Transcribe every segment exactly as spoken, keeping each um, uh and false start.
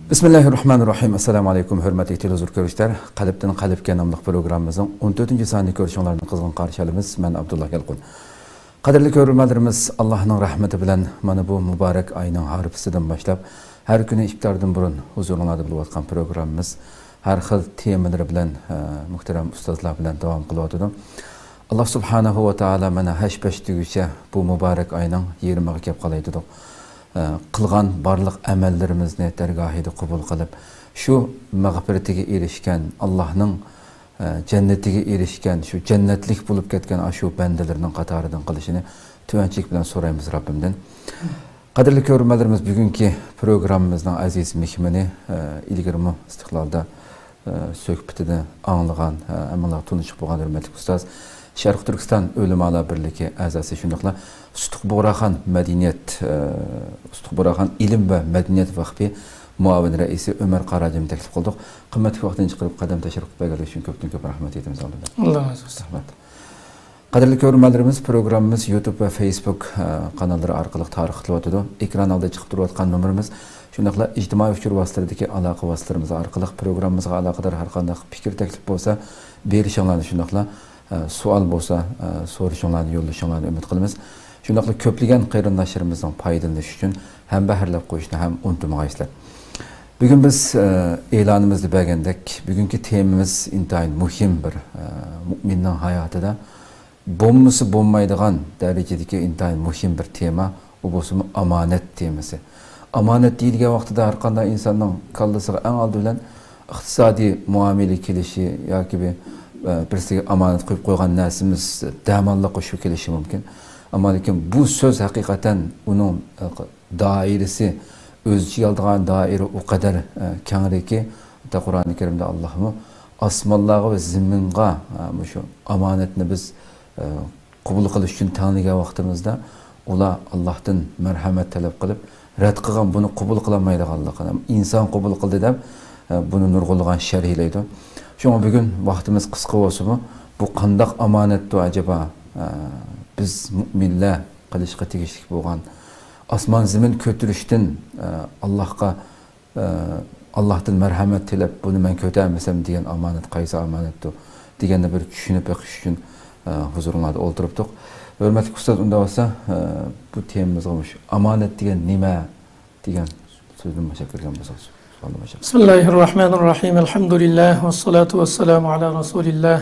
بىسمىللاھىررەھمانىررەھىم. ئەسسالامۇ ئەلەيكۇم، ھۆرمەتلىك تېلېۋىزور كۆرۈشلەر. قەلبتىن قەلبكە ناملىق پروگراممىمىزنىڭ ئون تۆتىنچى سانىنى كۆرۈشۈڭلارنى قىزغىن قارشى ئالىمىز. مەن ئابدۇللا يالقۇن. قەدىرلىك كۆرۈرمەنلىرىمىز، ئاللاھنىڭ رەھمىتى بىلەن مانا بۇ مۇبارەك ئاينىڭ ھارپىسىدىن باشلاپ، ھەر كۈنى ئىپتاردىن بۇرۇن ھۇزۇرۇڭلاردا بولۇۋاتقان پروگراممىمىز ھەر خىل تېمىلىرى بىلەن، ئە، مۇھتەرەم ئۇستازلار بىلەن داۋام قىلىۋاتىدۇ. ئاللا سۇبھانەھۇ ۋە تائالا مانا ھەش-پەش دېگۈچە بۇ مۇبارەك ئاينىڭ يېرىمىغا كەپ قالاي دېدۇق. ئە، قىلغان بارلىق ئەمەللىرىمىزنى دەرگاھىدا قوبۇل قىلىپ، شۇ مەغپىرىتىگە ئېرىشكەن، ئاللاھنىڭ، ئە، جەننىتىگە ئېرىشكەن، شۇ جەننەتلىك بولۇپ كەتكەن ئاشۇ بەندىلىرىنىڭ قاتارىدىن قىلىشىنى تۆۋەنچىلىك بىلەن سورايمىز رەببىمدىن. قەدىرلىك كۆرۈرمەنلىرىمىز، بۈگۈنكى پروگراممىمىزنىڭ ئەزىز مېھمىنى، ئە، ئىلگىرىمۇ ئىستىقلالدا، ئە، سۆھبىتىنى ئاڭلىغان، ئە، ھەممىڭلار تونۇشۇپ بولغان ھۆرمەتلىك ئۇستاز، شەرقىي تۈركىستان ئۆلىمالار بىرلىكى ئەزاسى، شۇنداقلا سۇتۇق بۇغراخان مەدەنىيەت، ئە، سۇتۇق بۇغراخان ئىلىم ۋە مەدەنىيەت ۋەقپى مۇئاۋىن رەئىسى ئۆمەر قاراجىننى تەكلىپ قىلدۇق. قىممەتلىك ۋاقتىنى چىقىرىپ، قەدەم تەشرىپ قىلىپ بەرگەنلىكى ئۈچۈن كۆپتىن كۆپ رەھمەت ئېيتىمىز ئالدىدا. ئاللا رازى بولسۇن. رەھمەت. قەدىرلىك كۆرۈرمەنلىرىمىز، پروگراممىمىز يۇتۇب ۋە فېيسبۇك، ئە، قاناللىرى ئارقىلىق تارقىتىلىۋاتىدۇ. ئېكران ئالدىدا چىقىپ تۇرۇۋاتقان نومۇرىمىز، شۇنداقلا ئىجتىمائىي ئۇچۇر ۋاسىتىلىرىدىكى ئالاقە ۋاسىتىلىرىمىز ئارقىلىق پروگراممىمىزغا ئالاقىدار ھەر قانداق پىكىر، تەكلىپ بولسا، بېرىشىڭلارنى، شۇنداقلا، ئە، سوئال بولسا، ئە، سورىشىڭلارنى يوللىشىڭلارنى ئۈمىد قىلىمىز. شۇنداقلا كۆپلىگەن قېرىنداشلىرىمىزنىڭ پايدىلىنىشى ئۈچۈن ھەمبەھىرلەپ قويۇشنى ھەم ئۇنتۇمىغايسىلەر. بۈگۈن بىز، ئە، ئېلانىمىزدا بەرگەندەك، بۈگۈنكى تېمىمىز ئىنتايىن مۇھىم بىر، ئە، مۇئمىننىڭ ھاياتىدا بولمىسا بولمايدىغان دەرىجىدىكى ئىنتايىن مۇھىم بىر تېما، ئۇ بولسىمۇ ئامانەت تېمىسى. ئامانەت دېيىلگەن ۋاقتىدا ھەر قانداق ئىنساننىڭ كاللىسىغا ئەڭ ئالدى بىلەن ئىقتىسادىي مۇئامىلە كېلىشى ياكى بىر، ئە، بىرسىگە ئامانەت قويۇپ قويغان نەرسىمىز دەماللىققا شۇ كېلىشى مۇمكىن. ئەمما لېكىن بۇ سۆز ھەقىقەتەن ئۇنىڭ، ئە، دائىرىسى، ئۆز ئىچىگە ئالىدىغان دائىرە ئۇ قەدەر، ئە، كەڭرىكى، ھەتتا قۇرئانى كەرىمدە ئاللاھمۇ ئاسمانلارغا ۋە زېمىنغا، ئە، مۇشۇ ئامانەتنى بىز، ئە، قوبۇل قىلىش ئۈچۈن تەڭلىگەن ۋاقتىمىزدا، ئۇلار ئاللاھتىن مەرھەمەت تەلەپ قىلىپ، رەت قىلغان، بۇنى قوبۇل قىلالمايدىغانلىقىنى، ئىنسان قوبۇل قىلدى دەپ، ئە، بۇنى نۇرغۇنلىغان شەرھلەيدۇ. شۇڭا بۈگۈن ۋاقتىمىز قىسقا بولسىمۇ، بۇ قانداق ئامانەتتۇ ئەجەبا؟ ئە، بىز مۇئمىنلەر قىلىشقا تېگىشلىك بولغان ئاسمان زېمىن كۆتۈرۈشتىن، ئە، ئاللاھقا، ئە، ئاللاھتىن مەرھەمەت تىلەپ، بۇنى مەن كۆتەرمىسەم دېگەن ئامانەت قايسى ئامانەتتۇ دېگەننى بىر چۈشىنىپ بېقىش ئۈچۈن، ئە، ھۇزۇرۇڭلاردا ئولتۇرۇپتۇق. ھۆرمەتلىك ئۇستاز، ئۇنداق بولسا، ئە، بۇ تېمىمىزغا مۇشۇ ئامانەت دېگەن نېمە دېگەن سۆزدىن باشلاپ كىرگەن بولساق، سوئالدىن باشلاپ. بىسمىللاھىررەھمانىررەھىم. ئەلھەمدۇلىللاھ، ۋەسسالاتۇ ۋەسسالامۇ ئالا رەسۇلىللاھ،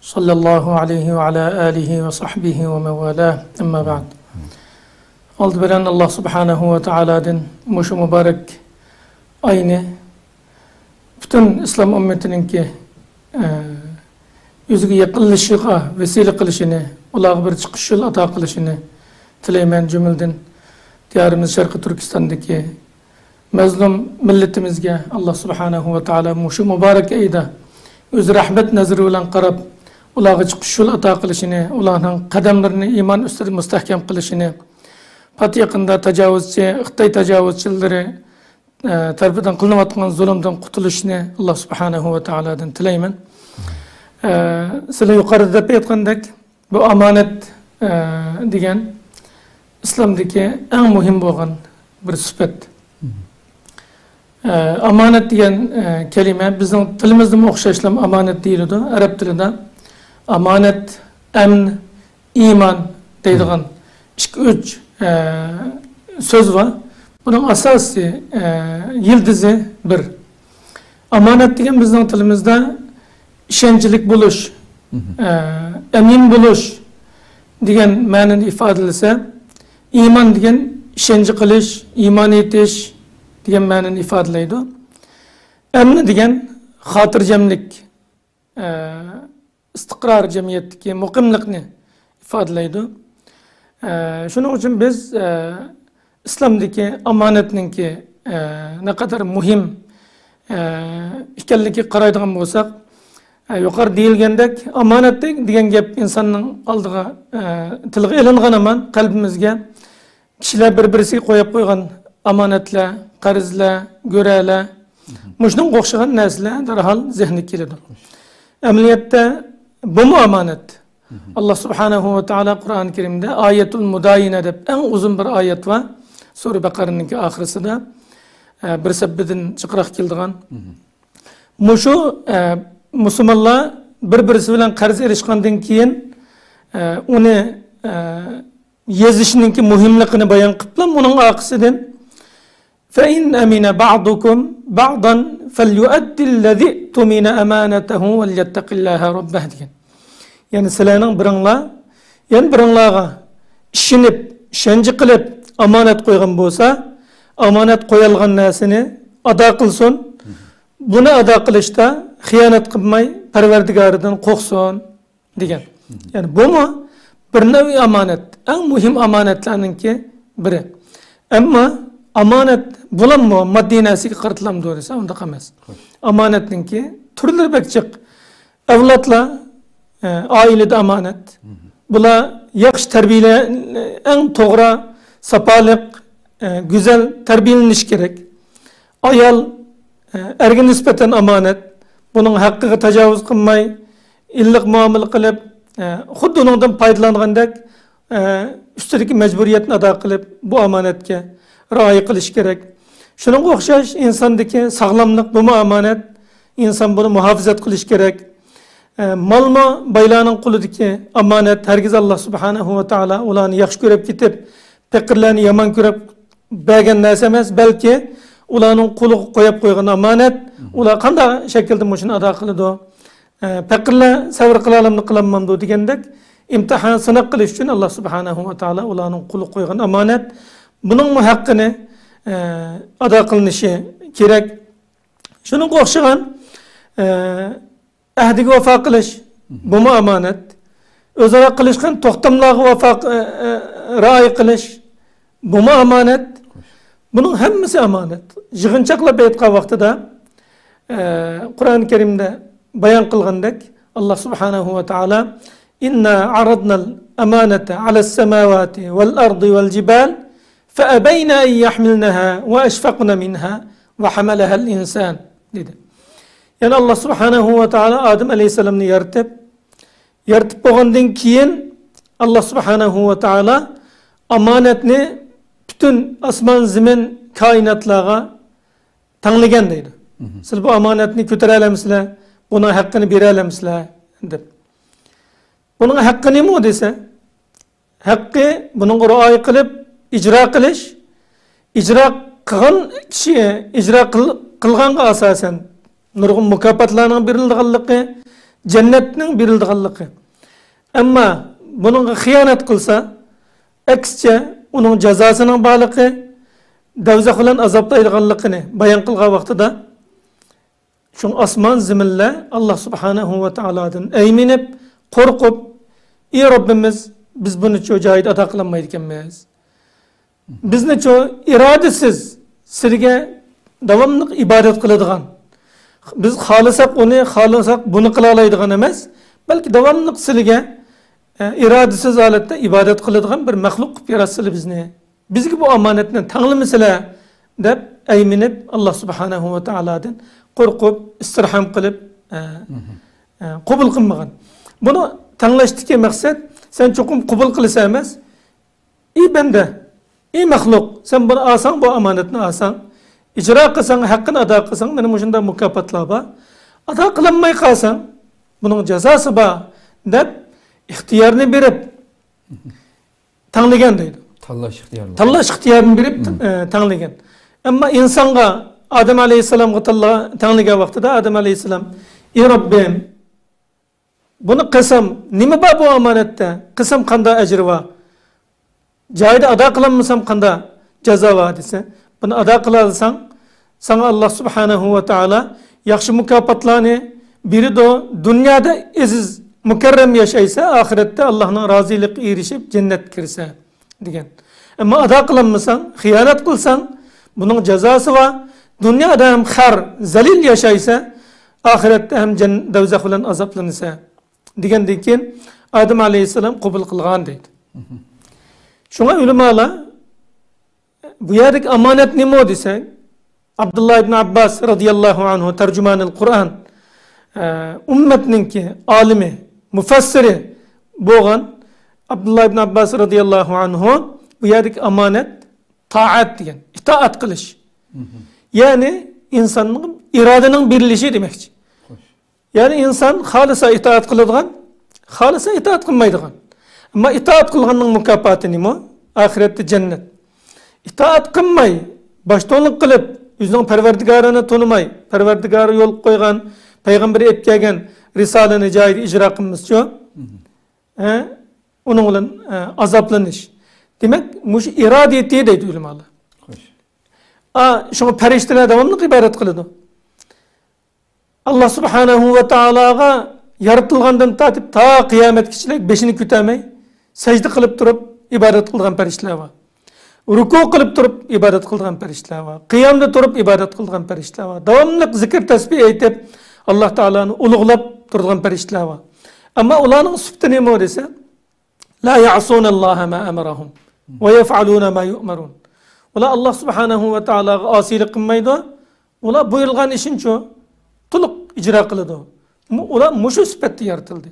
ساللاللاھۇ ئەلەيھى ۋە ئالا ئالىھى ۋە سەھبىھى ۋە مەن ۋالاھ. ئەمما بەئد. ئالدى بىلەن ئاللاھ سۇبھانەھۇ ۋە تائالادىن مۇشۇ مۇبارەك ئاينى پۈتۈن ئىسلام ئۈممىتىنىڭكى، ئە، ئۆزىگە يېقىنلىشىشىغا ۋەسىلە قىلىشىنى، ئۇلارغا بىر چىقىش يول ئاتا قىلىشىنى تىلەيمەن. جۈملىدىن دىيارىمىز شەرقىي تۈركىستاندىكى مەزلۇم مىللىتىمىزگە ئاللاھ سۇبھانەھۇ ۋە تائالا مۇشۇ مۇبارەك ئايدا ئۆز رەھمەت نەزىرى بىلەن قاراپ، ئۇلارغا چىقىش يول ئاتا قىلىشىنى، ئۇلارنىڭ قەدەملىرىنى ئىمان ئۈستىدە مۇستەھكەم قىلىشىنى، پات يېقىندا تاجاۋۇزچى، خىتاي تاجاۋۇزچىلىرى، ئە، تەرىپىدىن قىلىنىۋاتقان زۇلۇمدىن قۇتۇلۇشنى ئاللاھ سۇبھانەھۇ ۋە تائالادىن تىلەيمەن. ئە، سىلەر يۇقىرىدا دەپ ئېيتقاندەك، بۇ ئامانەت، ئە، دېگەن ئىسلامدىكى ئەڭ مۇھىم بولغان بىر سۈپەت. ئە، ئامانەت دېگەن، ئە، كەلىمە بىزنىڭ تىلىمىزدىمۇ ئوخشاشلا ئامانەت دېيىلىدۇ. ئەرەب تىلىدا ئامانەت، ئەمن، ئىمان دەيدىغان ئىككى، ئۈچ، ئە، سۆز بار. بۇنىڭ ئاساسىي، ئە، يىلتىزى بىر. ئامانەت دېگەن بىزنىڭ تىلىمىزدا ئىشەنچلىك بولۇش، ئە، ئەمىن بولۇش دېگەن مەنىنى ئىپادىلىسە، ئىمان دېگەن ئىشەنچ قىلىش، ئىمان ئېيتىش دېگەن مەنىنى ئىپادىلەيدۇ. ئەمن دېگەن خاتىرجەملىك، ئە، ئىستىقرار، جەمئىيەتتىكى مۇقىملىقنى ئىپادىلەيدۇ. ئە، شۇنىڭ ئۈچۈن بىز، ئە، ئىسلامدىكى ئامانەتنىڭكى، ئە، نەقەدەر مۇھىم، ئە، ئىكەنلىكىگە قارايدىغان بولساق، ئە، يۇقىرىدا دېيىلگەندەك، ئامانەت دېگەن گەپ ئىنساننىڭ ئالدىغا، ئە، تىلغا ئېلىنغان ھامان قەلبىمىزگە كىشىلەر بىر-بىرسىگە قويۇپ قويغان ئامانەتلەر، قەرزلەر، گۆرەلەر، مۇشۇنىڭغا ئوخشىغان نەرسىلەر دەرھال زېھنىگە كېلىدۇ. ئەمەلىيەتتە بۇمۇ ئامانەت. ئاللاھ سۇبھانەھۇ ۋە تائالا قۇرئان كەرىمدە ئايەتۇل مۇدايىنە دەپ ئەڭ ئۇزۇن بىر ئايەت بار. سۈرە بەقەرىنىڭكى ئاخىرىسىدا. ئە، بىر سەپپىدىن جىقراق كېلىدىغان. مۇشۇ، ئە، مۇسۇلمانلار بىر-بىرسى بىلەن قەرز ئېلىشقاندىن كېيىن، ئە، ئۇنى، ئە، يېزىشنىڭكى مۇھىملىقىنى بايان قىلىپلا، ئۇنىڭ ئارقىسىدىن، فَإِنْ أَمِنَ بَعْضُكُمْ بَعْضًا فَلْيُؤَدِّ الَّذِي اؤْتُمِنَ أَمَانَتَهُ وَلْيَتَّقِ اللَّهَ رَبَّهُ دېگەن. يەنى سىلەرنىڭ بىرىڭلار يەنە بىرىڭلارغا ئىشىنىپ، ئىشەنچ قىلىپ ئامانەت قويغان بولسا، ئامانەت قويالغان نەرسىنى ئادا قىلسۇن. بۇنى ئادا قىلىشتا خىيانەت قىلماي، پەرۋەردىگارىدىن قورقسۇن دېگەن. يەنى بۇمۇ بىر نەۋى ئامانەت، ئەڭ مۇھىم ئامانەتلەرنىڭكى بىرى. ئەمما ئامانەت بولاممۇ ماددىي نەرسىگە قارىتىلامدۇ دېسە، ئۇنداق ئەمەس. ئامانەتنىڭكى تۈرلىرى بەك جىق. ئەۋلادلار، ئە، ئائىلىدە ئامانەت. بۇلار ياخشى تەربىيە، ئەڭ توغرا، ساپالىق، ئە، گۈزەل تەربىيەلىنىشى كېرەك. ئايال، ئە، ئەرگە نىسبەتەن ئامانەت. بۇنىڭ ھەققىگە تاجاۋۇز قىلماي، ئىللىق مۇئامىلە قىلىپ، ئە، خۇددى ئۇنىڭدىن پايدىلانغاندەك، ئە، ئۈستىدىكى مەجبۇرىيەتنى ئادا قىلىپ، بۇ ئامانەتكە رىئايە قىلىش كېرەك. شۇنىڭغا ئوخشاش ئىنساندىكى ساغلاملىق بۇمۇ ئامانەت. ئىنسان بۇنى مۇھاپىزەت قىلىش كېرەك. ئە، مالمۇ بايلارنىڭ قولىدىكى ئامانەت. ھەرگىز ئاللا سۇبھانەھۇ ۋە تائالا ئۇلارنى ياخشى كۆرۈپ كېتىپ، پېقىرلارنى يامان كۆرۈپ بەرگەن نەرسە ئەمەس، بەلكى ئۇلارنىڭ قولىغا قويۇپ قويغان ئامانەت. ئۇلار قانداق شەكىلدە مۇشۇنى ئادا قىلىدۇ؟ ئە، پەقىرلەر سەۋر قىلالامدۇ، قىلالمامدۇ دېگەندەك ئىمتىھان، سىناق قىلىش ئۈچۈن ئاللا سۇبھانەھۇ ۋە تائالا ئۇلارنىڭ قولىغا قويغان ئامانەت. بۇنىڭمۇ ھەققىنى، ئە، ئادا قىلىنىشى كېرەك. شۇنىڭغا ئوخشىغان، ئە، ئەھدىگە ۋاپا قىلىش، بۇمۇ ئامانەت. ئۆزئارا قىلىشقان توختاملارغا ۋاپا، ئە، ئە، رىئايە قىلىش، بۇمۇ ئامانەت. بۇنىڭ ھەممىسى ئامانەت. يىغىنچاقلاپ ئېيتقان ۋاقتىدا، ئە، قۇرئان كەرىمدە بايان قىلغاندەك، ئاللا سۇبھانەھۇ ۋە تائالا، إنا عرضنا الأمانة على السماوات والأرض والجبال فأبين أن يحملنها وأشفقن منها وحملها الإنسان دېدى. يەنى ئاللا سۇبھانەھۇ ۋە تائالا ئادەم ئەلەيھىسسالامنى يارىتىپ، يارىتىپ بولغاندىن كېيىن، ئاللا سۇبھانەھۇ ۋە تائالا ئامانەتنى پۈتۈن ئاسمان، زېمىن، كائىناتلارغا تەڭلىگەن دەيدۇ. سىلەر بۇ ئامانەتنى كۆتۈرەلەمسىلەر؟ بۇنىڭ ھەققىنى بېرەلەمسىلەر؟ دەپ. بۇنىڭ ھەققى نېمە دېسە، ھەققى بۇنىڭغا رىئايە قىلىپ ئىجرا قىلىش. ئىجرا قىلغان كىشى، ئىجرا قىل-، قىلغانغا ئاساسەن نۇرغۇن مۇكاپاتلارنىڭ بېرىلىدىغانلىقى، جەننەتنىڭ بېرىلىدىغانلىقى. ئەمما بۇنىڭغا خىيانەت قىلسا، ئەكسىچە ئۇنىڭ جازاسىنىڭ بارلىقى، دوزاخ بىلەن ئازابلايدىغانلىقىنى بايان قىلغان ۋاقتىدا، شۇڭا ئاسمان زېمىنلەر ئاللا سۇبھانەھۇ ۋە تائالادىن ئەيمىنىپ، قورقۇپ، ئى رەببىمىز، بىز بۇنى شۇ جايىدا ئادا قىلالمايدىكەنمىز. بىزنى شۇ ئىرادىسىز سىلىگە داۋاملىق ئىبادەت قىلىدىغان، بىز خالىساق ئۇنى، خالىمىساق بۇنى قىلالايدىغان ئەمەس، بەلكى داۋاملىق سىلىگە، ئە، ئىرادىسىز ھالەتتە ئىبادەت قىلىدىغان بىر مەخلۇق قىلىپ ياراتسىلە بىزنى. بىزگە بۇ ئامانەتنى تەڭلىمىسىلە، دەپ ئەيمىنىپ، ئاللا سۇبھانەھۇ ۋە تائالادىن قورقۇپ، ئىستىرھام قىلىپ، ئە، ئە، قوبۇل قىلمىغان. بۇنى تەڭلەشتىكى مەقسەت، سەن چوقۇم قوبۇل قىلىسەن ئەمەس، ئى بەندە، ئى مەخلۇق، سەن بۇنى ئالساڭ، بۇ ئامانەتنى ئالساڭ، ئىجرا قىلساڭ، ھەققىنى ئادا قىلساڭ، مانا مۇشۇنداق مۇكاپاتلار بار. ئادا قىلالماي قالساڭ، بۇنىڭ جازاسى بار، دەپ ئىختىيارنى بېرىپ تەڭلىگەن دەيدۇ. تاللاش ئىختىيارى. تاللاش ئىختىيارىنى بېرىپ، ئە، تەڭلىگەن. ئەمما ئىنسانغا، ئادەم ئەلەيھىسسالامغا تاللا-، تەڭلىگەن ۋاقتىدا ئادەم ئەلەيھىسسالام، ئى رەببىم، بۇنى قىلسام نېمە بار بۇ ئامانەتتە؟ قىلسام قانداق ئەجرى بار؟ جايىدا ئادا قىلالمىسام قانداق جازا بار دېسە، بۇنى ئادا قىلالىساڭ، ساڭا ئاللا سۇبھانەھۇ ۋە تائالا ياخشى مۇكاپاتلارنى بېرىدۇ. دۇنيادا ئەزىز، مۇكەررەم ياشايسەن، ئاخىرەتتە ئاللانىڭ رازىلىقىغا ئېرىشىپ جەننەتكە كىرىسەن، دېگەن. ئەمما ئادا قىلالمىساڭ، خىيانەت قىلساڭ، بۇنىڭ جازاسى بار. دۇنيادا ھەم خار، زەلىل ياشايسەن، ئاخىرەتتە ھەم جەن-، دوزاخ بىلەن ئازابلىنىسەن، دېگەندىن كېيىن ئادەم ئەلەيھىسسالام قوبۇل قىلغان دەيدۇ. شۇڭا ئۆلىمالار، بۇ يەردىكى ئامانەت نېمە دېسەك، ئابدۇللا ئىبن ئابباس رازىياللاھۇ ئەنھۇ، تەرجىمانىل قۇرئان، ئە، ئۈممەتنىڭكى ئالىمى، مۇفەسسىرى بولغان ئابدۇللا ئىبن ئابباس رازىياللاھۇ ئەنھۇ بۇ يەردىكى ئامانەت تائەت دېگەن، ئىتائەت قىلىش. يەنى ئىنساننىڭ ئىرادىنىڭ بېرىلىشى دېمەكچى. يەنى ئىنسان خالىسا ئىتائەت قىلىدىغان، خالىسا ئىتائەت قىلمايدىغان. ئەمما ئىتائەت قىلغاننىڭ مۇكاپاتى نېمە؟ ئاخىرەتتە جەننەت. ئىتائەت قىلماي، باشتونلۇق قىلىپ، ئۆزىنىڭ پەرۋەردىگارىنى تونۇماي، پەرۋەردىگارى يولغا قويغان، پەيغەمبىرى ئېلىپ كەلگەن رىسالىنى جايىدا ئىجرا قىلمىسىچۇ؟ ھە؟ ئۇنىڭ بىلەن، ئە، ئازابلىنىش. دېمەك، مۇشۇ ئىرادىيىتى دەيدۇ ئۆلىمالار. خوش. ئا، شۇڭا پەرىشتىلەر داۋاملىق ئىبادەت قىلىدۇ. ئاللا سۇبھانەھۇ ۋە تائالاغا يارىتىلغاندىن تارتىپ تا قىيامەتكىچىلىك بېشىنى كۆتەرمەي، سەجدە قىلىپ تۇرۇپ ئىبادەت قىلىدىغان پەرىشتىلەر بار. رۇكۇ قىلىپ تۇرۇپ ئىبادەت قىلىدىغان پەرىشتىلەر بار. قىيامدا تۇرۇپ ئىبادەت قىلىدىغان پەرىشتىلەر بار. داۋاملىق زىكىر تەسبىھ ئېيتىپ، ئاللا تائالانى ئۇلۇغلاپ تۇرىدىغان پەرىشتىلەر بار. ئەمما ئۇلارنىڭ سۈپىتى نېمە دېسە، لا يعصون الله ما أمرهم ويفعلون ما يؤمرون. ئۇلار ئاللا سۇبھانەھۇ ۋە تائالاغا ئاسىيلىق قىلمايدۇ. ئۇلار بۇيرۇلغان ئىشنىچۇ تولۇق ئىجرا قىلىدۇ. مۇ-، ئۇلار مۇشۇ سۈپەتتە يارىتىلدى.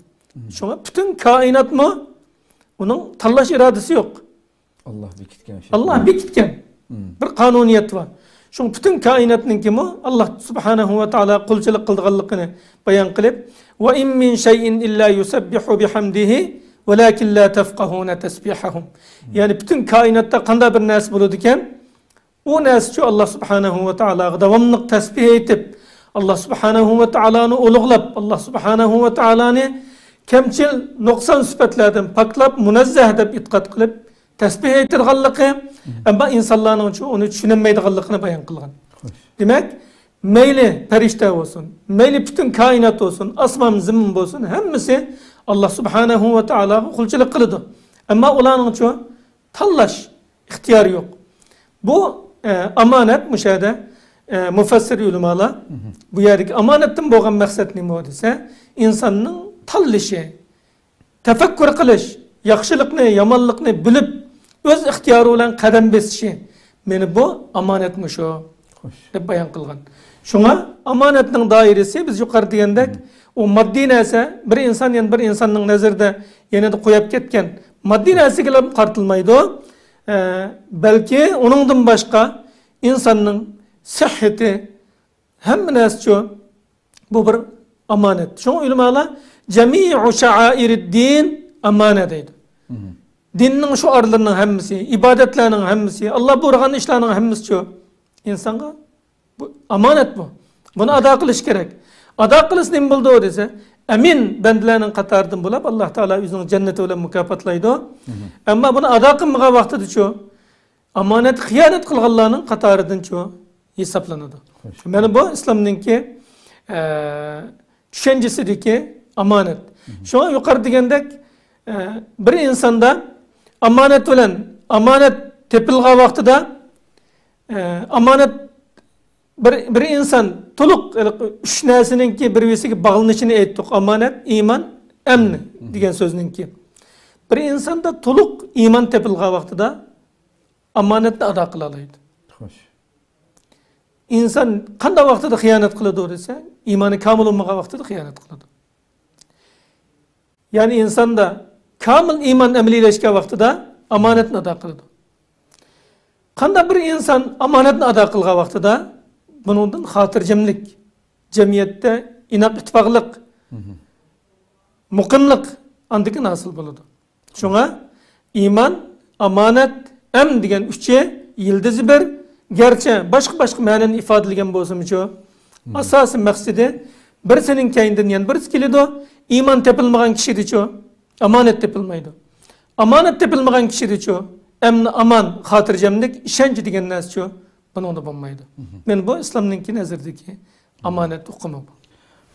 شۇڭا پۈتۈن كائىناتمۇ ئۇنىڭ تاللاش ئىرادىسى يوق. ئاللا بېكىتكەن شەيئى. ئاللا بېكىتكەن. بىر قانۇنىيەت بار. شۇڭا پۈتۈن كائىناتنىڭكىمۇ ئاللا سۇبھانەھۇ ۋە تائالا قۇلچىلىق قىلىدىغانلىقىنى بايان قىلىپ، وإن من شيء إلا يسبح بحمده ولكن لا تفقهون تسبيحهم. يەنى پۈتۈن كائىناتتا قانداق بىر نەرسە بولىدىكەن، ئۇ نەرسىچۇ ئاللا سۇبھانەھۇ ۋە تائالاغا داۋاملىق تەسبىھ ئېيتىپ، ئاللا سۇبھانەھۇ ۋە تائالانى ئۇلۇغلاپ، ئاللا سۇبھانەھۇ ۋە تائالانى كەمچىل، نۇقسان سۈپەتلەردىن پاكلاپ، مۇنەززەھ دەپ ئېتىقاد قىلىپ، تەسبىھ ئېيتىدىغانلىقى، ئەمما ئىنسانلارنىڭچۇ ئۇنى چۈشىنەلمەيدىغانلىقىنى بايان قىلغان. خوش. دېمەك، مەيلى پەرىشتە بولسۇن، مەيلى پۈتۈن كائىنات بولسۇن، ئاسمان، زېمىن بولسۇن، ھەممىسى ئاللا سۇبھانەھۇ ۋە تائالاغا قۇلچىلىق قىلىدۇ. ئەمما ئۇلارنىڭچۇ تاللاش ئىختىيارى يوق. بۇ، ئە، ئامانەت مۇشۇ يەردە، ئە، مۇفەسسىر ئۆلىمالار بۇ يەردىكى ئامانەتتىن بولغان مەقسەت نېمە دېسە، ئىنساننىڭ تاللىشى، تەپەككۇر قىلىش، ياخشىلىقنى، يامانلىقنى بىلىپ، ئۆز ئىختىيارى بىلەن قەدەم بېسىشى. مانا بۇ ئامانەت مۇشۇ، خوش. دەپ بايان قىلغان. شۇڭا ئامانەتنىڭ دائىرىسى بىز يۇقىرىدا دېگەندەك، ئۇ ماددىي نەرسە، بىر ئىنسان يەنە بىر ئىنساننىڭ نەزىرىدە يېنىدا قويۇپ كەتكەن ماددىي نەرسىگىلا قارىتىلمايدۇ. ئە، بەلكى ئۇنىڭدىن باشقا ئىنساننىڭ سىھھىتى، ھەممە نەرسىچۇ، بۇ بىر ئامانەت. شۇڭا ئۆلىمالار جەمىئۇ شائائىرىددىن ئامانە دەيدۇ. دىننىڭ شوئارلىرىنىڭ ھەممىسى، ئىبادەتلەرنىڭ ھەممىسى، ئاللا بۇيرۇغان ئىشلارنىڭ ھەممىسىچۇ، ئىنسانغا بۇ ئامانەت بۇ. بۇنى ئادا قىلىش كېرەك. ئادا قىلسا نېمە بولىدۇ دېسە، ئەمىن بەندىلەرنىڭ قاتارىدىن بولۇپ، ئاللا تائالا ئۆزىنىڭ جەننىتى بىلەن مۇكاپاتلايدۇ. ئەمما بۇنى ئادا قىلمىغان ۋاقتىدىچۇ، ئامانەتكە خىيانەت قىلغانلارنىڭ قاتارىدىنچۇ ھېسابلىنىدۇ. خوش. مانا بۇ ئىسلامنىڭكى، ئە، چۈشەنچىسىدىكى ئامانەت. شۇڭا يۇقىرىدا دېگەندەك، ئە، بىر ئىنساندا ئامانەت بىلەن ئامانەت تېپىلغان ۋاقتىدا، ئە، ئامانەت بىر، بىر ئىنسان تولۇق، ھېلىقى ئۈچ نەرسىنىڭكى بىر بىرسىگە باغلىنىشىنى ئېيتتۇق. ئامانەت، ئىمان، ئەمن دېگەن سۆزنىڭكى. بىر ئىنساندا تولۇق ئىمان تېپىلغان ۋاقتىدا ئامانەتنى ئادا قىلالايدۇ. خوش. ئىنسان قانداق ۋاقتىدا خىيانەت قىلىدۇ دېسە، ئىمانى كامىل بولمىغان ۋاقتىدا خىيانەت قىلىدۇ. يەنى ئىنساندا كامىل ئىمان ئەمەلىيلەشكەن ۋاقتىدا ئامانەتنى ئادا قىلىدۇ. قانداق بىر ئىنسان ئامانەتنى ئادا قىلغان ۋاقتىدا بۇنىڭدىن خاتىرجەملىك، جەمئىيەتتە ئىناق ئىتتىپاقلىق، مۇقىملىق ئاندىن كېيىن ھاسىل بولىدۇ. شۇڭا ئىمان، ئامانەت، ئەمن دېگەن ئۈچى يىلتىزى بىر، گەرچە باشقا-باشقا مەنىنى ئىپادىلىگەن بولسىمۇچۇ، ئاساسىي مەقسىتى بىرسىنىڭ كەينىدىن يەنە بىرسى كېلىدۇ. ئىمان تېپىلمىغان كىشىدىچۇ ئامانەت تېپىلمايدۇ. ئامانەت تېپىلمىغان كىشىدىچۇ ئەمن، ئامان، خاتىرجەملىك، ئىشەنچ دېگەن نەرسىچۇ بۇنىڭدا بولمايدۇ. مانا بۇ ئىسلامنىڭكى نەزىرىدىكى ئامانەت ئۇقۇمى بۇ.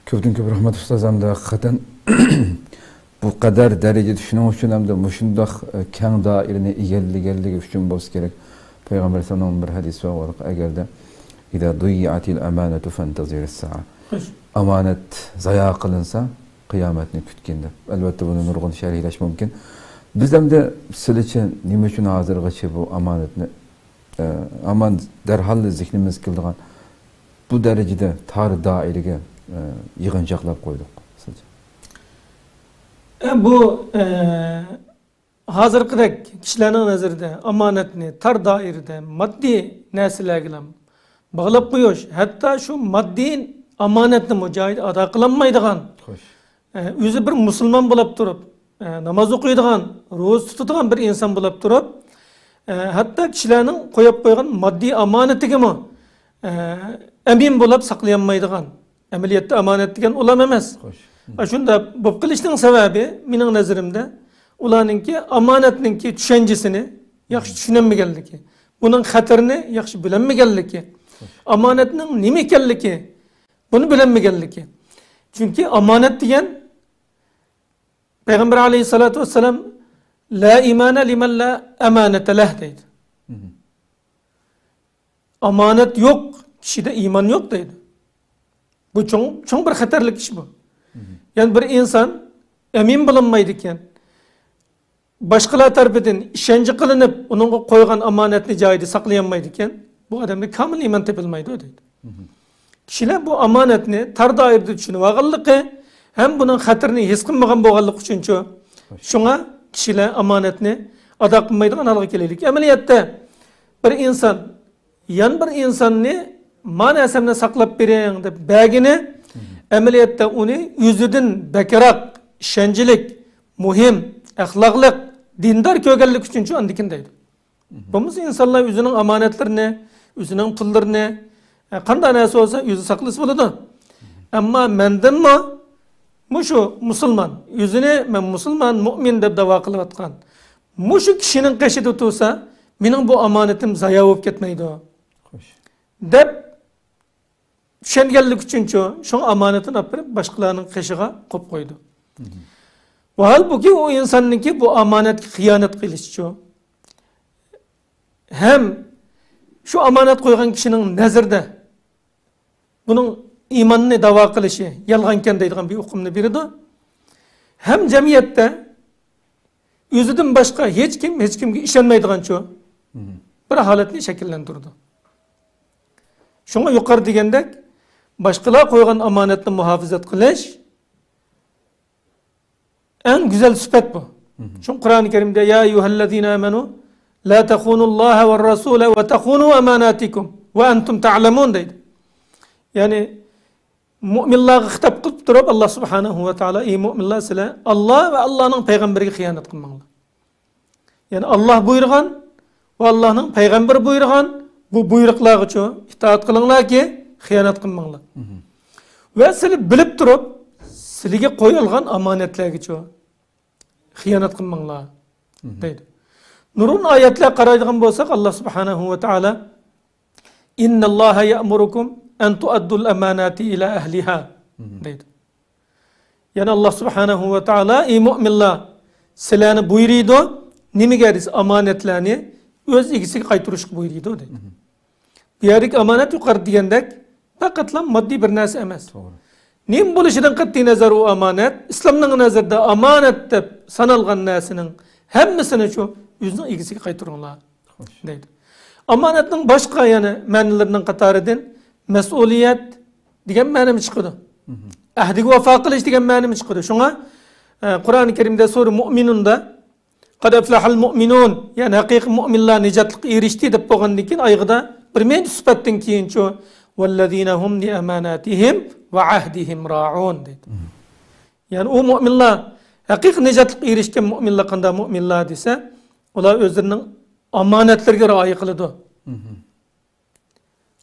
كۆپتىن كۆپ رەھمەت ئۇستاز، ھەمدە ھەقىقەتەن بۇ قەدەر دەرىجىدە شۇنىڭ ئۈچۈن ھەمدە مۇشۇنداق، ئە، كەڭ دائىرىنى ئىگىلىگەنلىكى ئۈچۈن بولسا كېرەك. پەيغەمبەر ئەلەيھىسسالامنىڭ بىر ھەدىسى بار، ئەگەردە «إذا ضيعت الأمانة فانتظر الساعة». خوش. ئامانەت زايا قىلىنسا، قىيامەتنى كۈتكىن دەپ. ئەلۋەتتە، بۇنى نۇرغۇن شەرھلەش مۇمكىن. بىز ئەمدى سىلىچە نېمە ئۈچۈن ھازىرغىچە بۇ ئامانەتنى، ئە، ئامان دەرھال زېھنىمىزگە كېلىدىغان بۇ دەرىجىدە تار دائىرىگە، ئە، يىغىنچاقلاپ قويدۇق سىلىچە؟ ئە، بۇ، ئە، ھازىرقىدەك كىشىلەرنىڭ نەزىرىدە ئامانەتنى تار دائىرىدە ماددىي نەرسىلەرگىلا باغلاپ قويۇش، ھەتتا شۇ ماددىي ئامانەتنىمۇ جايىدا ئادا قىلالمايدىغان، خوش. ئە، ئۆزى بىر مۇسۇلمان بولاپ تۇرۇپ، ئە، ناماز ئوقۇيدىغان، روزا تۇتىدىغان بىر ئىنسان بولاپ تۇرۇپ، ئە، ھەتتا كىشىلەرنىڭ قويۇپ قويغان ماددىي ئامانىتىگىمۇ، ئە، ئەمىن بولاپ ساقلىيالمايدىغان، ئەمەلىيەتتە ئامانەت دېگەن ئۇلام ئەمەس. خوش. ئاشۇنداق بولۇپ قېلىشنىڭ سەۋەبى، مېنىڭ نەزىرىمدە، ئۇلارنىڭكى ئامانەتنىڭكى چۈشەنچىسىنى ياخشى چۈشىنەلمىگەنلىكى، بۇنىڭ خەتىرىنى ياخشى بىلەلمىگەنلىكى، ئامانەتنىڭ نېمە ئىكەنلىكى، بۇنى بىلەلمىگەنلىكى. چۈنكى ئامانەت دېگەن، پەيغەمبەر ئەلەيھىسسالاتۇ ۋەسسالام، لا ئىمانە لىمەن لا ئەمانەتە لەھ دەيدۇ. مم. ئامانەت يوق كىشىدە ئىمان يوق دەيدۇ. بۇ چوڭ، چوڭ بىر خەتەرلىك ئىش بۇ. مم. يەنى بىر ئىنسان ئەمىن بولالمايدىكەن، باشقىلار تەرىپىدىن ئىشەنچ قىلىنىپ، ئۇنىڭغا قويغان ئامانەتنى جايىدا ساقلىيالمايدىكەن، بۇ ئادەمدە كامىل ئىمان تېپىلمايدۇ دەيدۇ. مم. كىشىلەر بۇ ئامانەتنى تار دائىرىدە چۈشىنىۋالغانلىقى ھەم بۇنىڭ خەتىرىنى ھېس قىلمىغان بولغانلىقى ئۈچۈنچۇ، شۇڭا كىشىلەر ئامانەتنى ئادا قىلمايدىغان ھالغا كېلەيلىك. ئەمەلىيەتتە بىر ئىنسان يەنە بىر ئىنساننى، ما نەرسەمنى ساقلاپ بېرىڭ دەپ بەرگىنى، ئەمەلىيەتتە ئۇنى ئۆزىدىن بەكرەك، ئىشەنچلىك، مۇھىم، ئەخلاقلىق، دىندار كۆرگەنلىكى ئۈچۈنچۇ ئاندىكىن دەيدۇ. بولمىسا ئىنسانلار ئۆزىنىڭ ئامانەتلىرىنى، ئۆزىنىڭ پۇللىرىنى، ئە، قانداق نەرسە بولسا ئۆزى ساقلىسا بولىدۇ. ئەمما مەندىنمۇ مۇشۇ مۇسۇلمان، ئۆزىنى مەن مۇسۇلمان، مۇئمىن دەپ داۋا قىلىۋاتقان مۇشۇ كىشىنىڭ قېشىدا تۇرسا، مېنىڭ بۇ ئامانىتىم زايا بولۇپ كەتمەيدۇ، خوش. دەپ چۈشەنگەنلىكى ئۈچۈنچۇ، شۇڭا ئامانىتىنى ئاپىرىپ باشقىلارنىڭ قېشىغا قويۇپ قويىدۇ. مم. ۋاھالبۇكى، ئۇ ئىنساننىڭكى بۇ ئامانەتكە خىيانەت قىلىشىچۇ، ھەم شۇ ئامانەت قويغان كىشىنىڭ نەزىرىدە بۇنىڭ ئىماننى داۋا قىلىشى يالغانكەن دەيدىغان بىر ئۇقۇمنى بېرىدۇ. ھەم جەمئىيەتتە ئۆزىدىن باشقا ھېچكىم ھېچكىمگە ئىشەنمەيدىغانچۇ، مم. بىر ھالەتنى شەكىللەندۈرىدۇ. شۇڭا يۇقىرى دېگەندەك، باشقىلار قويغان ئامانەتنى مۇھاپىزەت قىلىش ئەڭ گۈزەل سۈپەت بۇ. مم. شۇڭا قۇرئان كەرىمدە، يا أيها الذين آمنوا لا تخونوا الله والرسول وتخونوا أماناتكم وأنتم تعلمون دەيدۇ. يەنى مۆمىنلارغا خىتاب قىلىپ تۇرۇپ، ئاللا سۇبھانەھۇ ۋە تائالا، ئى مۆمىنلار، سىلەر ئاللا ۋە ئاللانىڭ پەيغەمبىرىگە خىيانەت قىلماڭلار. يەنى ئاللا بۇيرۇغان ۋە ئاللانىڭ پەيغەمبىرى بۇيرۇغان بۇ بۇيرۇقلارغىچۇ ئىتائەت قىلىڭلاركى، خىيانەت قىلماڭلار. مم. ۋە سىلەر بىلىپ تۇرۇپ، سىلەرگە قويۇلغان ئامانەتلەرگىچۇ خىيانەت قىلماڭلار، مم. دەيدۇ. نۇرغۇن ئايەتلەر قارايدىغان بولساق، ئاللا سۇبھانەھۇ ۋە تائالا، إن الله يأمركم أن تؤدوا الأمانات إلى أهلها، مم. دەيدۇ. يەنى ئاللا سۇبھانەھۇ ۋە تائالا، ئى مۆمىنلار، سىلەرنى بۇيرۇيدۇ، نېمىگە دېسە، ئامانەتلەرنى ئۆز ئىگىسىگە قايتۇرۇشقا بۇيرۇيدۇ، دەيدۇ. مم. بۇ يەردىكى ئامانەت يۇقىرىدا دېگەندەك پەقەتلا ماددىي بىر نەرسە ئەمەس. توغرا. نېمە بولۇشىدىن قەتئىينەزەر، ئۇ ئامانەت، ئىسلامنىڭ نەزىرىدە ئامانەت دەپ سانالغان نەرسىنىڭ ھەممىسىنى شۇ ئۆزىنىڭ ئىگىسىگە قايتۇرۇڭلار، خوش. دەيدۇ. ئامانەتنىڭ باشقا يەنە مەنىلىرىنىڭ قاتارىدىن مەسئۇلىيەت دېگەن مەنىمۇ چىقىدۇ. مم. ئەھدىگە ۋاپا قىلىش دېگەن مەنىمۇ چىقىدۇ. شۇڭا، ئە، قۇرئان كەرىمدە سۈرە مۇئمىنۇندا، قەد ئەفلەھەل مۇئمىنۇن، يەنى ھەقىقىي مۇئمىنلار نىجاتلىققا ئېرىشتى دەپ بولغاندىن كېيىن، ئايىغىدا بىر نەچچە سۈپەتتىن كېيىنچۇ، ۋەللەزىنە ھۇم لىئەماناتىھىم ۋە ئەھدىھىم رائۇن دەيدۇ. مم. يەنى ئۇ مۇئمىنلار، ھەقىقىي نىجاتلىققا ئېرىشكەن مۇئمىنلار قانداق مۇئمىنلار دېسە، ئۇلار ئۆزلىرىنىڭ ئامانەتلىرىگە رىئايە قىلىدۇ. مم.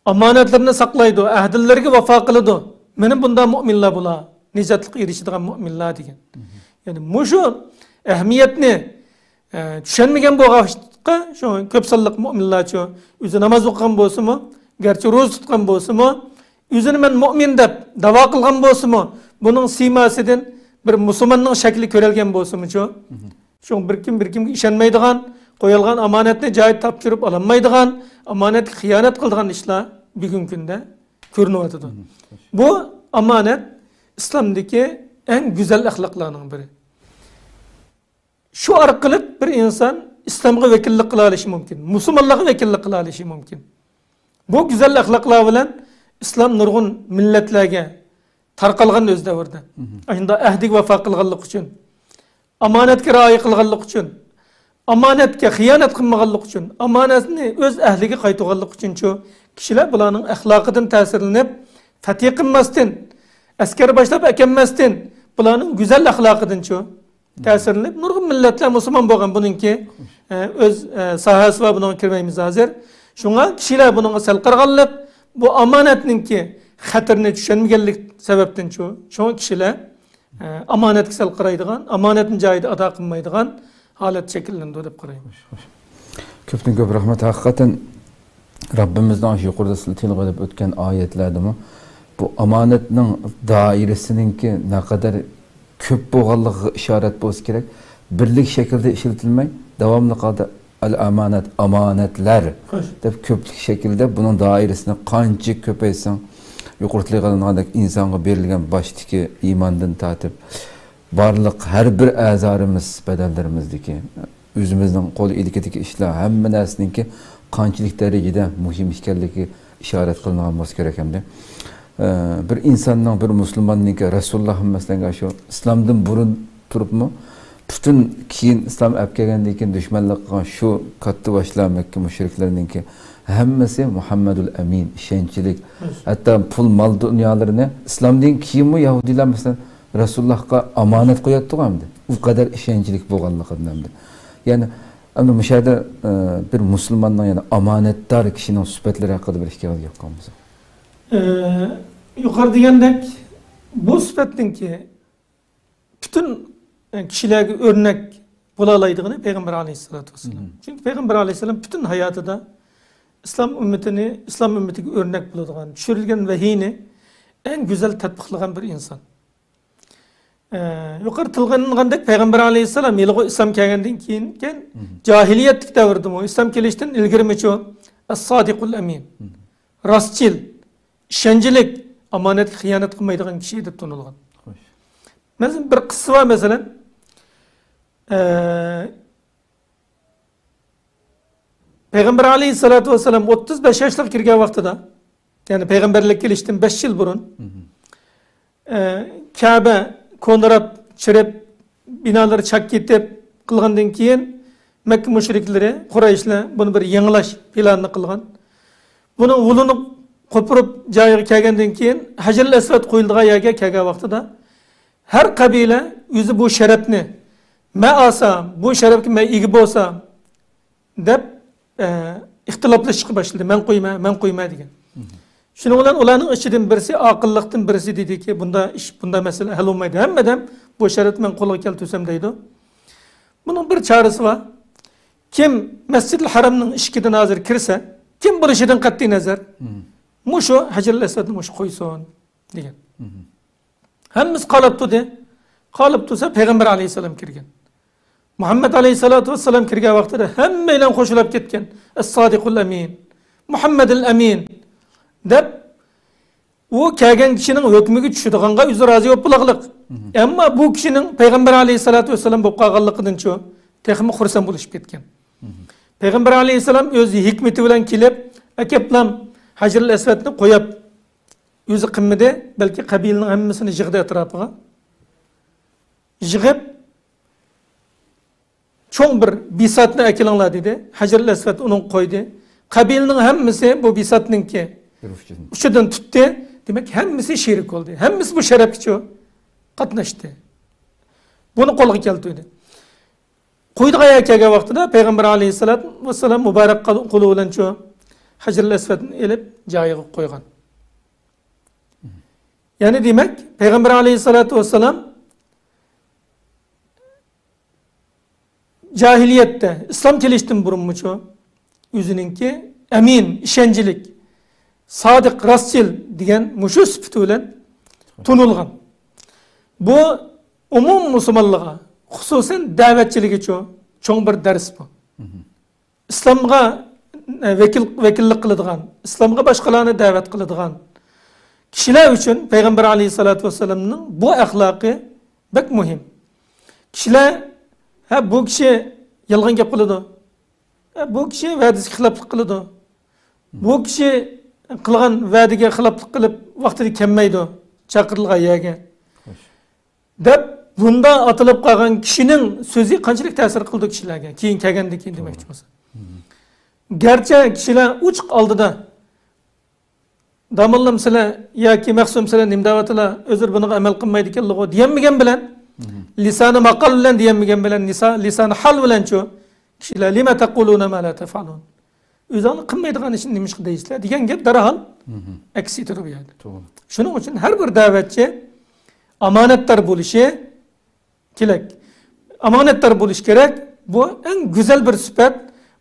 ئامانەتلىرىنى ساقلايدۇ، ئەھدىلىرىگە ۋاپا قىلىدۇ. مانا بۇنداق مۆمىنلەر بۇلار، نىجاتلىققا ئېرىشىدىغان مۆمىنلەر دېگەن. مم. يەنى مۇشۇ ئەھمىيەتنى، ئە، چۈشەنمىگەن بولغاچقا، شۇ كۆپ سانلىق مۆمىنلەرچۇ، ئۆزى ناماز ئوقۇغان بولسىمۇ، گەرچە روزا تۇتقان بولسىمۇ، ئۆزىنى مەن مۆمىن دەپ داۋا قىلغان بولسىمۇ، بۇنىڭ سىيماسىدىن بىر مۇسۇلماننىڭ شەكلى كۆرەلگەن بولسىمۇچۇ، مم. شۇڭا بىر كىم بىر كىمگە ئىشەنمەيدىغان، قويۇلغان ئامانەتنى جايىدا تاپشۇرۇپ ئالالمايدىغان، ئامانەتكە خىيانەت قىلىدىغان ئىشلار بۈگۈنكى كۈندە كۆرۈنۈۋاتىدۇ. مم. بۇ ئامانەت ئىسلامدىكى ئەڭ گۈزەل ئەخلاقلارنىڭ بىرى. شۇ ئارقىلىق بىر ئىنسان ئىسلامغا ۋەكىللىك قىلالىشى مۇمكىن، مۇسۇلمانلارغا ۋەكىللىك قىلالىشى مۇمكىن. بۇ گۈزەل ئەخلاقلار بىلەن ئىسلام نۇرغۇن مىللەتلەرگە تارقالغان ئۆز دەۋرىدە. مم. ئاشۇنداق ئەھدىگە ۋاپا قىلغانلىقى ئۈچۈن، ئامانەتكە رىئايە قىلغانلىقى ئۈچۈن، ئامانەتكە خىيانەت قىلمىغانلىقى ئۈچۈن، ئامانەتنى ئۆز ئەھلىگە قايتۇرغانلىقى ئۈچۈنچۇ، كىشىلەر بۇلارنىڭ ئەخلاقىدىن تەسىرلىنىپ، فەتھى قىلماستىن، ئەسكەر باشلاپ ئەكەلمەستىن، بۇلارنىڭ گۈزەل ئەخلاقىدىنچۇ، تەسىرلىنىپ، نۇرغۇن مىللەتلەر مۇسۇلمان بولغان بۇنىڭكى، ئە، ئۆز، ئە، ساھەسى بار، بۇنىڭغا كىرمەيمىز ھازىر. شۇڭا كىشىلەر بۇنىڭغا سەل قارىغانلىق، بۇ ئامانەتنىڭكى خەتىرىنى چۈشەنمىگەنلىك سەۋەبتىنچۇ، شۇڭا كىشىلەر، ئە، ئامانەتكە سەل قارايدىغان، ئامانەتنى جايىدا ئادا قىلمايدىغان ھالەت شەكىللىنىدۇ دەپ قارايمەن. خوش، خوش. كۆپتىن كۆپ رەھمەت. ھەقىقەتەن رەببىمىزنىڭ شۇ يۇقىرىدا سىلى تىلغا ئېلىپ ئۆتكەن ئايەتلەردىمۇ بۇ ئامانەتنىڭ دائىرىسىنىڭكى نەقەدەر كۆپ بولغانلىقىغا ئىشارەت بولسا كېرەك. بىرلىك شەكىلدە ئىشلىتىلمەي، داۋاملىق ھالدا ئەل ئامانەت، ئامانەتلەر خوش. دەپ كۆپلۈك شەكىلدە بۇنىڭ دائىرىسىنى قانچە كۆپەيتسەڭ، يۇقىرىدا تىلغا ئېلىنغاندەك ئىنسانغا بېرىلگەن باشتىكى ئىماندىن تارتىپ، بارلىق ھەر بىر ئەزالىرىمىز، بەدەنلىرىمىزدىكى، ئۆزىمىزنىڭ قول ئىلكىدىكى ئىشلار، ھەممە نەرسىنىڭكى قانچىلىك دەرىجىدە مۇھىم ئىكەنلىكى ئىشارەت قىلىنغان بولسا كېرەك ئەمدى. ئە، بىر ئىنساننىڭ، بىر مۇسۇلماننىڭكى رەسۇلۇللاھ، مەسىلەن، شۇ ئىسلامدىن بۇرۇن تۇرۇپمۇ، پۈتۈن كېيىن ئىسلام ئەپ كەلگەندىن كېيىن دۈشمەنلىك قىلغان شۇ كاتتا باشلار، مەككە مۇشرىكلىرىنىڭكى ھەممىسى مۇھەممەدۇل ئەمىن، ئىشەنچلىك. ھەتتا پۇل، مال دۇنيالىرىنى ئىسلامدىن كېيىنمۇ يەھۇدىيلار، مەسىلەن، رەسۇلۇللاھقا ئامانەت قوياتتىغۇ ئەمدى. ئۇ قەدەر ئىشەنچلىك بولغانلىقىدىن ئەمدى. يەنى، ئەمدى مۇشۇ يەردە، ئە، بىر مۇسۇلماننىڭ، يەنى ئامانەتدار كىشىنىڭ سۈپەتلىرى ھەققىدە بىر ئىككى ئاغىز گەپ قىلمىساق. ئە، يۇقىرىدا دېگەندەك، بۇ سۈپەتنىڭكى پۈتۈن، ئە، كىشىلەرگە ئۆرنەك بولالايدىغىنى پەيغەمبەر ئەلەيھىسسالاتۇ ۋەسسالام. مم. چۈنكى پەيغەمبەر ئەلەيھىسسالام پۈتۈن ھاياتىدا ئىسلام ئۈممىتىنى، ئىسلام ئۈممىتىگە ئۆرنەك بولىدىغان، چۈشۈرۈلگەن ۋەھىينى ئەڭ گۈزەل تەتبىقلىغان بىر ئىنسان. ئە، يۇقىرى تىلغا ئېلىنغاندەك، پەيغەمبەر ئەلەيھىسسالام ھېلىقى ئىسلام كەلگەندىن كېيىن، كېيىن مم. جاھىلىيەتلىك دەۋردىمۇ، ئىسلام كېلىشتىن ئىلگىرىمۇچۇ، ئەس-سادىقۇل ئەمىن. مم. راستچىل، ئىشەنچلىك، ئامانەتكە خىيانەت قىلمايدىغان كىشى دەپ تونۇلغان. خوش. مەسىلەن، بىر قىسسا بار، مەسىلەن، ئە، پەيغەمبەر ئەلەيھىسسالاتۇ ۋەسسالام ئوتتۇز بەش ياشلىق كىرگەن ۋاقتىدا، يەنى پەيغەمبەرلىك كېلىشتىن بەش يىل بۇرۇن، مم. ئە، كەبە كونىراپ، چىرىپ، بىنالىرى چاك كېتىپ قىلغاندىن كېيىن، مەككە مۇشرىكلىرى، قۇرەيشلەر بۇنى بىر يېڭىلاش پىلانىنى قىلغان. بۇنىڭ ھولىنى قوپۇرۇپ جايىغا كەلگەندىن كېيىن، ھەجەرۇل ئەسۋەد قويۇلىدىغان يەرگە كەلگەن ۋاقتىدا، ھەر قەبىلە ئۆزى بۇ شەرەپنى، مەن ئالسام، بۇ شەرەپكە مەن ئىگە بولسام، دەپ، ئە، ئىختىلاپلىشىشقا باشلىدى. مەن قويىمەن، مەن قويىمەن دېگەن. مم. شۇنىڭ بىلەن ئۇلارنىڭ ئىچىدىن بىرسى، ئاقىللىقتىن بىرسى دېدىكى، بۇنداق ئىش، بۇنداق مەسىلە ھەل بولمايدۇ. ھەممە ئادەم بۇ شەرەپنى مەن قولغا كەلتۈرسەم دەيدۇ. بۇنىڭ بىر چارىسى بار. كىم مەسجىدىل ھەرەمنىڭ ئىشىكىدىن ھازىر كىرسە، كىم بولۇشىدىن قەتئىي نەزەر، مم. مۇشۇ ھەجەرۇل ئەسۋەدنى مۇشۇ قويسۇن دېگەن. مم. ھەممىسى قالاپ تۇردى. قالاپ تۇرسا، پەيغەمبەر ئەلەيھىسسالام كىرگەن. مۇھەممەد ئەلەيھىسسالاتۇ ۋەسسالام كىرگەن ۋاقتىدا ھەممەيلەن خوشلاپ كەتكەن. ئەس-سادىقۇل ئەمىن، مۇھەممەدىل ئەمىن دەپ، ئۇ كەلگەن كىشىنىڭ ھۆكمىگە چۈشىدىغانغا ئۆزى رازى بولۇپ بولاغلىق. مم. ئەمما بۇ كىشىنىڭ پەيغەمبەر ئەلەيھىسسالاتۇ ۋەسسالام بولۇپ قالغانلىقىدىنچۇ، تېخىمۇ خۇرسەن بولۇشۇپ كەتكەن. مم. پەيغەمبەر ئەلەيھىسسالام ئۆز ھېكمىتى بىلەن كېلىپ، ئەكەپلام ھەجەرۇل ئەسۋەدنى قويۇپ، ئۆزى قىلمىدى، بەلكى قەبىلىنىڭ ھەممىسىنى يىغدى ئەتراپىغا. يىغىپ، چوڭ بىر بىساتنى ئەكېلىڭلار دېدى. ھەجەرۇل ئەسۋەد ئۇنىڭغا قويدى. قەبىلىنىڭ ھەممىسى بۇ بىساتنىڭكى ئۇچىدىن تۇتتى. دېمەك، ھەممىسى شېرىك بولدى. ھەممىسى بۇ شەرەپكىچۇ قاتناشتى. بۇنى قولغا كەلتۈردى. قويىدىغان يەرگە كەلگەن ۋاقتىدا پەيغەمبەر ئەلەيھىسسالاتۇ ۋەسسالام مۇبارەك قولى بىلەنچۇ ھەجەرۇل ئەسۋەدنى ئېلىپ جايىغا قويغان. يەنى دېمەك، پەيغەمبەر ئەلەيھىسسالاتۇ ۋەسسالام جاھىلىيەتتە، ئىسلام كېلىشتىن بۇرۇنمۇچۇ، ئۆزىنىڭكى ئەمىن، ئىشەنچلىك، سادىق، راستچىل دېگەن مۇشۇ سۈپىتى بىلەن تونۇلغان. بۇ ئومۇم مۇسۇلمانلارغا، خۇسۇسەن دەۋەتچىلىكىچۇ، چوڭ بىر دەرس بۇ. مم. ئىسلامغا، ئە، ۋەكىل، ۋەكىللىك قىلىدىغان، ئىسلامغا باشقىلارنى دەۋەت قىلىدىغان كىشىلەر ئۈچۈن پەيغەمبەر ئەلەيھىسسالاتۇ ۋەسسالامنىڭ بۇ ئەخلاقى بەك مۇھىم. كىشىلەر، ھە، بۇ كىشى يالغان گەپ قىلىدۇ. ھە، بۇ كىشى ۋەدىسىگە خىلاپلىق قىلىدۇ. بۇ كىشى قىلغان ۋەدىگە خىلاپلىق قىلىپ، ۋاقتىدا كەلمەيدۇ چاقىرىلغان يەرگە. خوش. دەپ، بۇنداق ئاتىلىپ قالغان كىشىنىڭ سۆزى قانچىلىك تەسىر قىلىدۇ كىشىلەرگە، كېيىن كەلگەندىن كېيىن دېمەكچى بولسا. گەرچە كىشىلەر ئوچۇق ئالدىدا داموللام سىلەر ياكى مەخسۇم سىلەر نېمە دەۋاتىلا، ئۆزلىرى بۇنىڭغا ئەمەل قىلمايدىكەنلىغۇ دېيەلمىگەن بىلەن، لىسانى ماقال بىلەن دېيەلمىگەن بىلەن، لىسا-، لىسانى ھال بىلەنچۇ، كىشىلەر لىمە تەقۇلۇنە ما لا تەفئەلۇن. ئۆزۈڭلار قىلمايدىغان ئىشنى نېمىشقا دەيسىلەر دېگەن گەپ دەرھال ئەكس ئېتىدۇ بۇ يەردە. توغرا. شۇنىڭ ئۈچۈن ھەر بىر دەۋەتچى ئامانەتدار بولۇشى كېرەك. ئامانەتدار بولۇش كېرەك. بۇ ئەڭ گۈزەل بىر سۈپەت.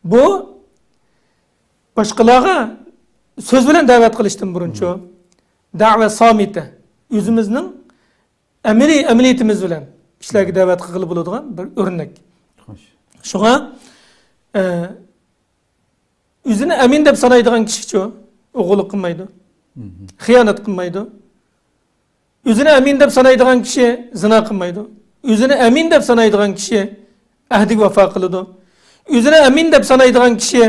بۇ باشقىلارغا سۆز بىلەن دەۋەت قىلىشتىن بۇرۇنچۇ، دەۋە سامىتە، ئۆزىمىزنىڭ ئەمەلىي ئەمەلىيىتىمىز بىلەن كىشىلەرگە دەۋەت قىلغىلى بولىدىغان بىر ئۆرنەك. خوش. شۇڭا، ئە، ئۆزىنى ئەمىن دەپ سانايدىغان كىشىچۇ، ئوغرىلىق قىلمايدۇ، خىيانەت قىلمايدۇ. ئۆزىنى ئەمىن دەپ سانايدىغان كىشى زىنا قىلمايدۇ. ئۆزىنى ئەمىن دەپ سانايدىغان كىشى ئەھدىگە ۋاپا قىلىدۇ. ئۆزىنى ئەمىن دەپ سانايدىغان كىشى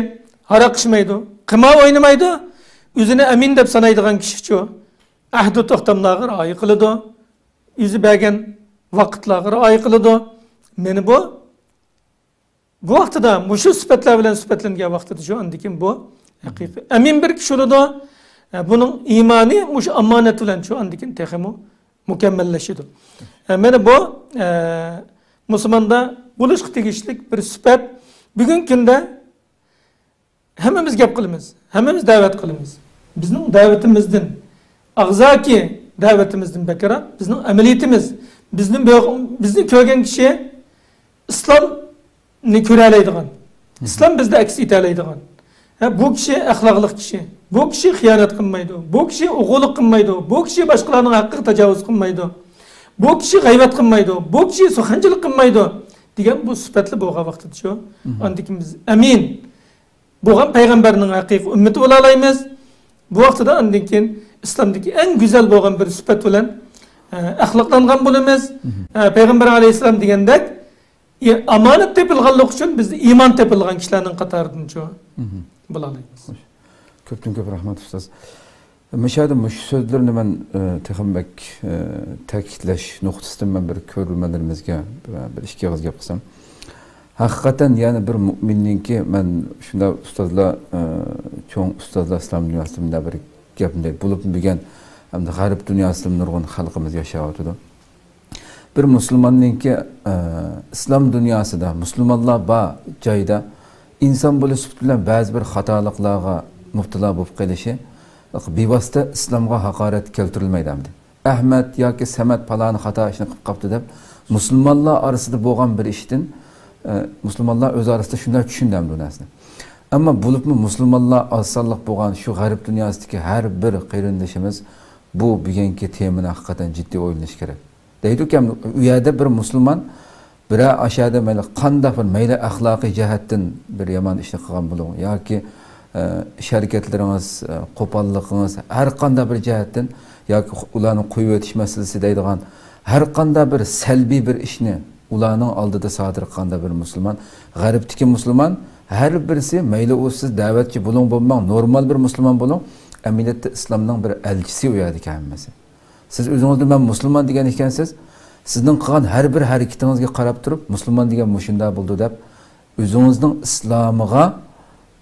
ھاراق ئىچمەيدۇ، قىمار ئوينىمايدۇ. ئۆزىنى ئەمىن دەپ سانايدىغان كىشىچۇ، ئەھدى توختاملارغا رىئايە قىلىدۇ. ئۆزى بەرگەن ۋاقىتلارغا رىئايە قىلىدۇ. مانا بۇ بۇ ۋاقتىدا مۇشۇ سۈپەتلەر بىلەن سۈپەتلەنگەن ۋاقتىدا شۇ ئاندىن كېيىن بۇ ھەقىقىي ئەمىن بىر كىشى بولىدۇ. ئە، بۇنىڭ ئىمانى مۇشۇ ئامانەت بىلەن شۇ ئاندىن كېيىن تېخىمۇ مۇكەممەللىشىدۇ. ئە، مانا بۇ، ئە، مۇسۇلماندا بولۇشقا تېگىشلىك بىر سۈپەت. بۈگۈنكى كۈندە ھەممىمىز گەپ قىلىمىز، ھەممىمىز دەۋەت قىلىمىز. بىزنىڭ دەۋىتىمىزدىن، ئاغزاكى دەۋىتىمىزدىن بەكرەك بىزنىڭ ئەمەلىيىتىمىز. بىزنى بۆ-، بىزنى كۆرگەن كىشى ئىسلامنى كۆرەلەيدىغان، ئىسلام بىزدە ئەكس ئېتەلەيدىغان. ھە، بۇ كىشى ئەخلاقلىق كىشى، بۇ كىشى خىيانەت قىلمايدۇ، بۇ كىشى ئوغرىلىق قىلمايدۇ، بۇ كىشى باشقىلارنىڭ ھەققىگە تاجاۋۇز قىلمايدۇ، بۇ كىشى غەيۋەت قىلمايدۇ، بۇ كىشى سۇخەنچىلىك قىلمايدۇ دېگەن بۇ سۈپەتلەر بولغان ۋاقتىدا شۇ، ئاندىن كېيىن بىز ئەمىن بولغان پەيغەمبەرنىڭ ھەقىقىي ئۈممىتى بولالايمىز. بۇ ۋاقتىدا ئاندىن كېيىن ئىسلامدىكى ئەڭ گۈزەل بولغان بىر سۈپەت بىلەن، ئە، ئەخلاقلانغان بولىمىز. ئە، پەيغەمبەر ئەلەيھىسسالام دېگەندەك، ئە، ئامانەت تېپىلغانلىقى ئۈچۈن بىز ئىمان تېپىلغان كىشىلەرنىڭ قاتارىدىنچۇ بولالايمىز. خوش. كۆپتىن كۆپ رەھمەت، ئۇستاز. مۇشۇ يەردە مۇشۇ سۆزلىرىنى مەن، ئە، تېخىمۇ بەك، ئە، تەكىتلەش نۇقتىسىدىن مەن بىر كۆرۈرمەنلىرىمىزگە بىر، بىر ئىككى ئېغىز گەپ قىلسام. ھەقىقەتەن يەنە بىر مۇئمىننىڭكى، مەن شۇنداق ئۇستازلار، ئە، چوڭ ئۇستازلار ئىسلام دۇنياسىدا مۇنداق بىر گەپنى دەيدۇ. بولۇپمۇ بۈگۈن ئەمدى غەرب دۇنياسىدىمۇ نۇرغۇن خەلقىمىز ياشاۋاتىدۇ. بىر مۇسۇلماننىڭكى، ئە، ئىسلام دۇنياسىدا مۇسۇلمانلار بار جايدا ئىنسان بولۇش سۈپىتى بىلەن بەزى بىر خاتالىقلارغا مۇپتىلا بولۇپ قېلىشى بىۋاسىتە ئىسلامغا ھاقارەت كەلتۈرۈلمەيدۇ ئەمدى. ئەھمەد ياكى سەمەت پالانى خاتا ئىشنى قىلىپ قاپتۇ دەپ مۇسۇلمانلار ئارىسىدا بولغان بىر ئىشتىن، ئە، مۇسۇلمانلار ئۆز ئارىسىدا شۇنداق چۈشىنىدۇ ئەمدى بۇ نەرسىنى. ئەمما بولۇپمۇ مۇسۇلمانلار ئاز سانلىق بولغان شۇ غەرب دۇنياسىدىكى ھەر بىر قېرىندىشىمىز بۇ بۈگۈنكى تېمىنى ھەقىقەتەن جىددىي ئويلىنىشى كېرەك. دەيدۇكەن، ئۇ يەردە بىر مۇسۇلمان بىرەر ئاشۇ يەردە مەيلى قانداق بىر، مەيلى ئەخلاقىي جەھەتتىن بىر يامان ئىشنى قىلغان بولۇڭ ياكى، ئە، ئىش ھەرىكەتلىرىڭىز، ئە، قوپاللىقىڭىز، ھەر قانداق بىر جەھەتتىن ياكى ئۇلارنى قويۇۋېتىش مەسىلىسى دەيدىغان ھەر قانداق بىر سەلبىي بىر ئىشنى ئۇلارنىڭ ئالدىدا سادىر قىلغاندا بىر مۇسۇلمان، غەربتىكى مۇسۇلمان، ھەر بىرسى، مەيلى ئۇ سىز دەۋەتچى بولۇڭ بولماڭ، نورمال بىر مۇسۇلمان بولۇڭ، ئەمەلىيەتتە ئىسلامنىڭ بىر ئەلچىسى ئۇ يەردىكى ھەممىسى. سىز ئۆزىڭىزنى مەن مۇسۇلمان دېگەن ئىكەنسىز، سىزنىڭ قىلغان ھەر بىر ھەرىكىتىڭىزگە قاراپ تۇرۇپ، مۇسۇلمان دېگەن مۇشۇنداق بولىدۇ دەپ، ئۆزىڭىزنىڭ ئىسلامىغا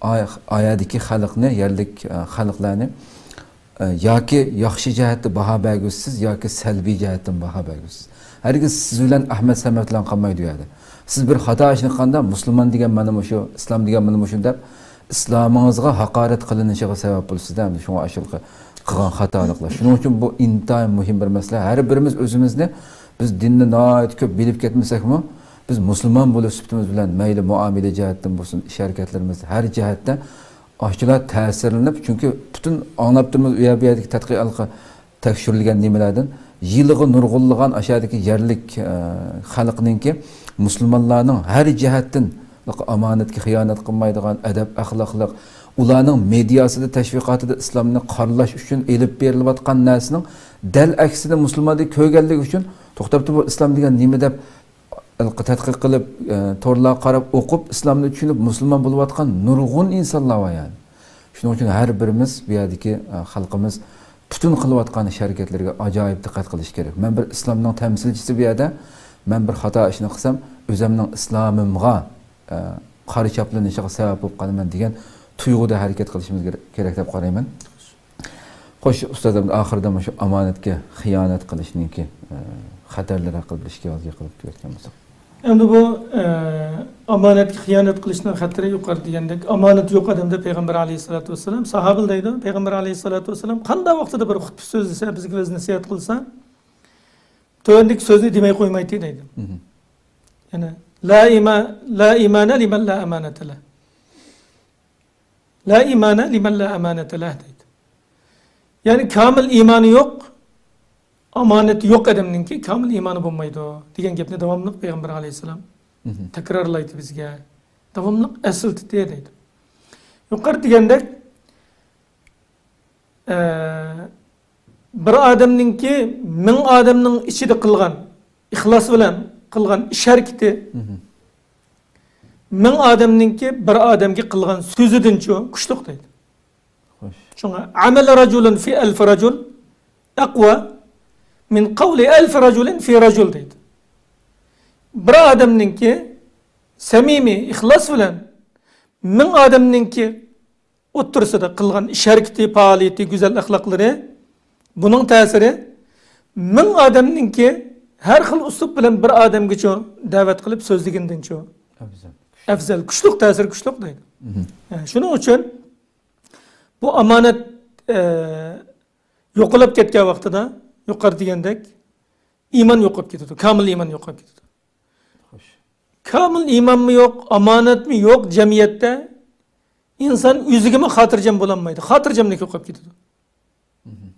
ئاي-، ئايەدىكى خەلقنى، يەرلىك، ئە، خەلقلەرنى، ئە، ياكى ياخشى جەھەتتە باھا بەرگۈسىز، ياكى سەلبىي جەھەتتىن باھا بەرگۈسىز. ھەرگىز سىز بىلەن ئەھمەد سەمەت بىلەن قالمايدۇ ئۇ يەردە. سىز بىر خاتا ئىشنى قىلغاندا، مۇسۇلمان دېگەن مانا مۇشۇ، ئىسلام دېگەن مانا مۇشۇ دەپ، ئىسلامىڭىزغا ھاقارەت قىلىنىشىغا سەۋەب بولىسىز-دە، ئەمدى شۇڭا ئاشۇ قىلغان خاتالىقلار. شۇنىڭ ئۈچۈن بۇ ئىنتايىن مۇھىم بىر مەسىلە. ھەر بىرىمىز ئۆزىمىزنى، بىز دىننى ناھايىتى كۆپ بىلىپ كەتمىسەكمۇ، بىز مۇسۇلمان بولۇش سۈپىتىمىز بىلەن مەيلى مۇئامىلە جەھەتتىن بولسۇن، ئىش ھەرىكەتلىرىمىز ھەر جەھەتتە ئاشۇلار تەسىرلىنىپ، چۈنكى پۈتۈن ئاڭلاپ تۇرىمىز، ئۇ يەر بۇ يەردىكى تەتقىقاتقا تەكشۈرۈلگەن نېمىلەردىن يىلىغا نۇرغۇنلىغان ئاشۇ يەردىكى يەرلىك، ئە، خەلقنىڭكى مۇسۇلمانلارنىڭ ھەر جەھەتتىن ئامانەتكە خىيانەت قىلمايدىغان، ئەدەپ ئەخلاقلىق، ئۇلارنىڭ مېدىياسىدا، تەشۋىقاتىدا ئىسلامنى قارىلاش ئۈچۈن ئېلىپ بېرىلىۋاتقان نەرسىنىڭ دەل ئەكسىنى مۇسۇلماندا كۆرگەنلىكى ئۈچۈن، توختاپ تۇر، بۇ ئىسلام دېگەن نېمە دەپ تەتقىق قىلىپ، ئە، تورلارغا قاراپ ئوقۇپ، ئىسلامنى چۈشىنىپ، مۇسۇلمان بولۇۋاتقان نۇرغۇن ئىنسانلار بار يەنى. شۇنىڭ ئۈچۈن ھەر بىرىمىز بۇ يەردىكى، ئە، خەلقىمىز پۈتۈن قىلىۋاتقان ئىش ھەرىكەتلىرىگە ئاجايىپ دىققەت قىلىش كېرەك. مەن بىر ئىسلامنىڭ تەمسىلچىسى بۇ يەردە، مەن بىر خاتا ئىشنى قىلسام، ئۆزۈمنىڭ ئىسلامىمغا، ئە، قارا چاپلىنىشىغا سەۋەب بولۇپ قالىمەن دېگەن تۇيغۇدا ھەرىكەت قىلىشىمىز كېرەك، كېرەك دەپ قارايمەن. خوش، ئۇستاز، ئەمدى ئاخىرىدا مۇشۇ ئامانەتكە خىيانەت قىلىشنىڭكى، ئە، خەتەرلىرى ھەققىدە بىر ئىككى ئاۋاز يېقىنلىق كۆرۈۋەتكەن بولساق. ئەمدى بۇ، ئە، ئامانەتكە خىيانەت قىلىشنىڭ خەتىرى يۇقىرىدا دېگەندەك، ئامانەت يوق ئادەمدە پەيغەمبەر ئەلەيھىسسالاتۇ ۋەسسالام، ساھابىلەر دەيدۇ، پەيغەمبەر ئەلەيھىسسالاتۇ ۋەسسالام قانداق ۋاقتىدا بىر خۇتبە سۆزلىسە، بىزگە ۋەز نەسىھەت قىلسا، تۆۋەندىكى سۆزنى دېمەي قويمايتتى دەيدۇ. مهم. يەنى، لا ئىما-، لا ئىمانە لىمەن لا ئامانەتە لەھ. لا ئىمانە لىمەن لا ئامانەتە لەھ دەيدۇ. يەنى كامىل ئىمانى يوق، ئامانىتى يوق ئادەمنىڭكى كامىل ئىمانى بولمايدۇ دېگەن گەپنى داۋاملىق پەيغەمبەر ئەلەيھىسسالام مهم. تەكرارلايتتى بىزگە. داۋاملىق ئەسلىتتى دەيدۇ. يۇقىرى دېگەندەك، ئە، بىر ئادەمنىڭكى مىڭ ئادەمنىڭ ئىچىدە قىلغان، ئىخلاس بىلەن قىلغان ئىش ھەرىكىتى، مهم. مىڭ ئادەمنىڭكى بىر ئادەمگە قىلغان سۆزىدىنچۇ كۈچلۈك دەيدۇ. خوش. شۇڭا، عمل رجل في ألف رجل أقوى من قول ألف رجل في رجل دەيدۇ. بىر ئادەمنىڭكى سەمىمىي، ئىخلاس بىلەن مىڭ ئادەمنىڭكى ئوتتۇرىسىدا قىلغان ئىش ھەرىكىتى، پائالىيىتى، گۈزەل ئەخلاقلىرى، بۇنىڭ تەسىرى مىڭ ئادەمنىڭكى ھەر خىل ئۇسلۇب بىلەن بىر ئادەمگىچۇ دەۋەت قىلىپ سۆزلىگىنىدىنچۇ ئەفزەل. ئەفزەل، كۈچلۈك، تەسىرى كۈچلۈك دەيدۇ. مهم. ئە، شۇنىڭ ئۈچۈن بۇ ئامانەت، ئە، يوقىلاپ كەتكەن ۋاقتىدا، يۇقىرى دېگەندەك، ئىمان يوقاپ كېتىدۇ، كامىل ئىمان يوقاپ كېتىدۇ. خوش. كامىل ئىمانمۇ يوق، ئامانەتمۇ يوق جەمئىيەتتە ئىنسان ئۆزىگىمۇ خاتىرجەم بولالمايدۇ، خاتىرجەملىك يوقاپ كېتىدۇ. مهم.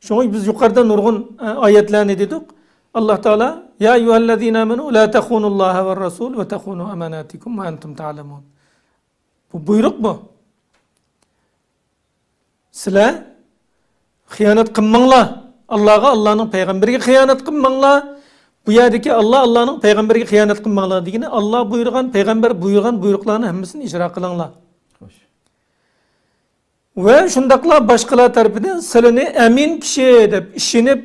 شۇڭا بىز يۇقىرىدا نۇرغۇن، ئە، ئايەتلەرنى دېدۇق. ئاللا تائالا، يا أيها الذين آمنوا لا تخونوا الله والرسول وتخونوا أماناتكم وأنتم تعلمون. بۇ بۇيرۇق بۇ. سىلەر خىيانەت قىلماڭلار. ئاللاغا، ئاللانىڭ پەيغەمبىرىگە خىيانەت قىلماڭلار. بۇ يەردىكى ئاللا، ئاللانىڭ پەيغەمبىرىگە خىيانەت قىلماڭلار دېگىنى، ئاللا بۇيرۇغان، پەيغەمبەر بۇيرۇغان بۇيرۇقلارنى ھەممىسىنى ئىجرا قىلىڭلار. خوش. ۋە شۇنداقلا باشقىلار تەرىپىدىن سىلىنى ئەمىن كىشى دەپ ئىشىنىپ،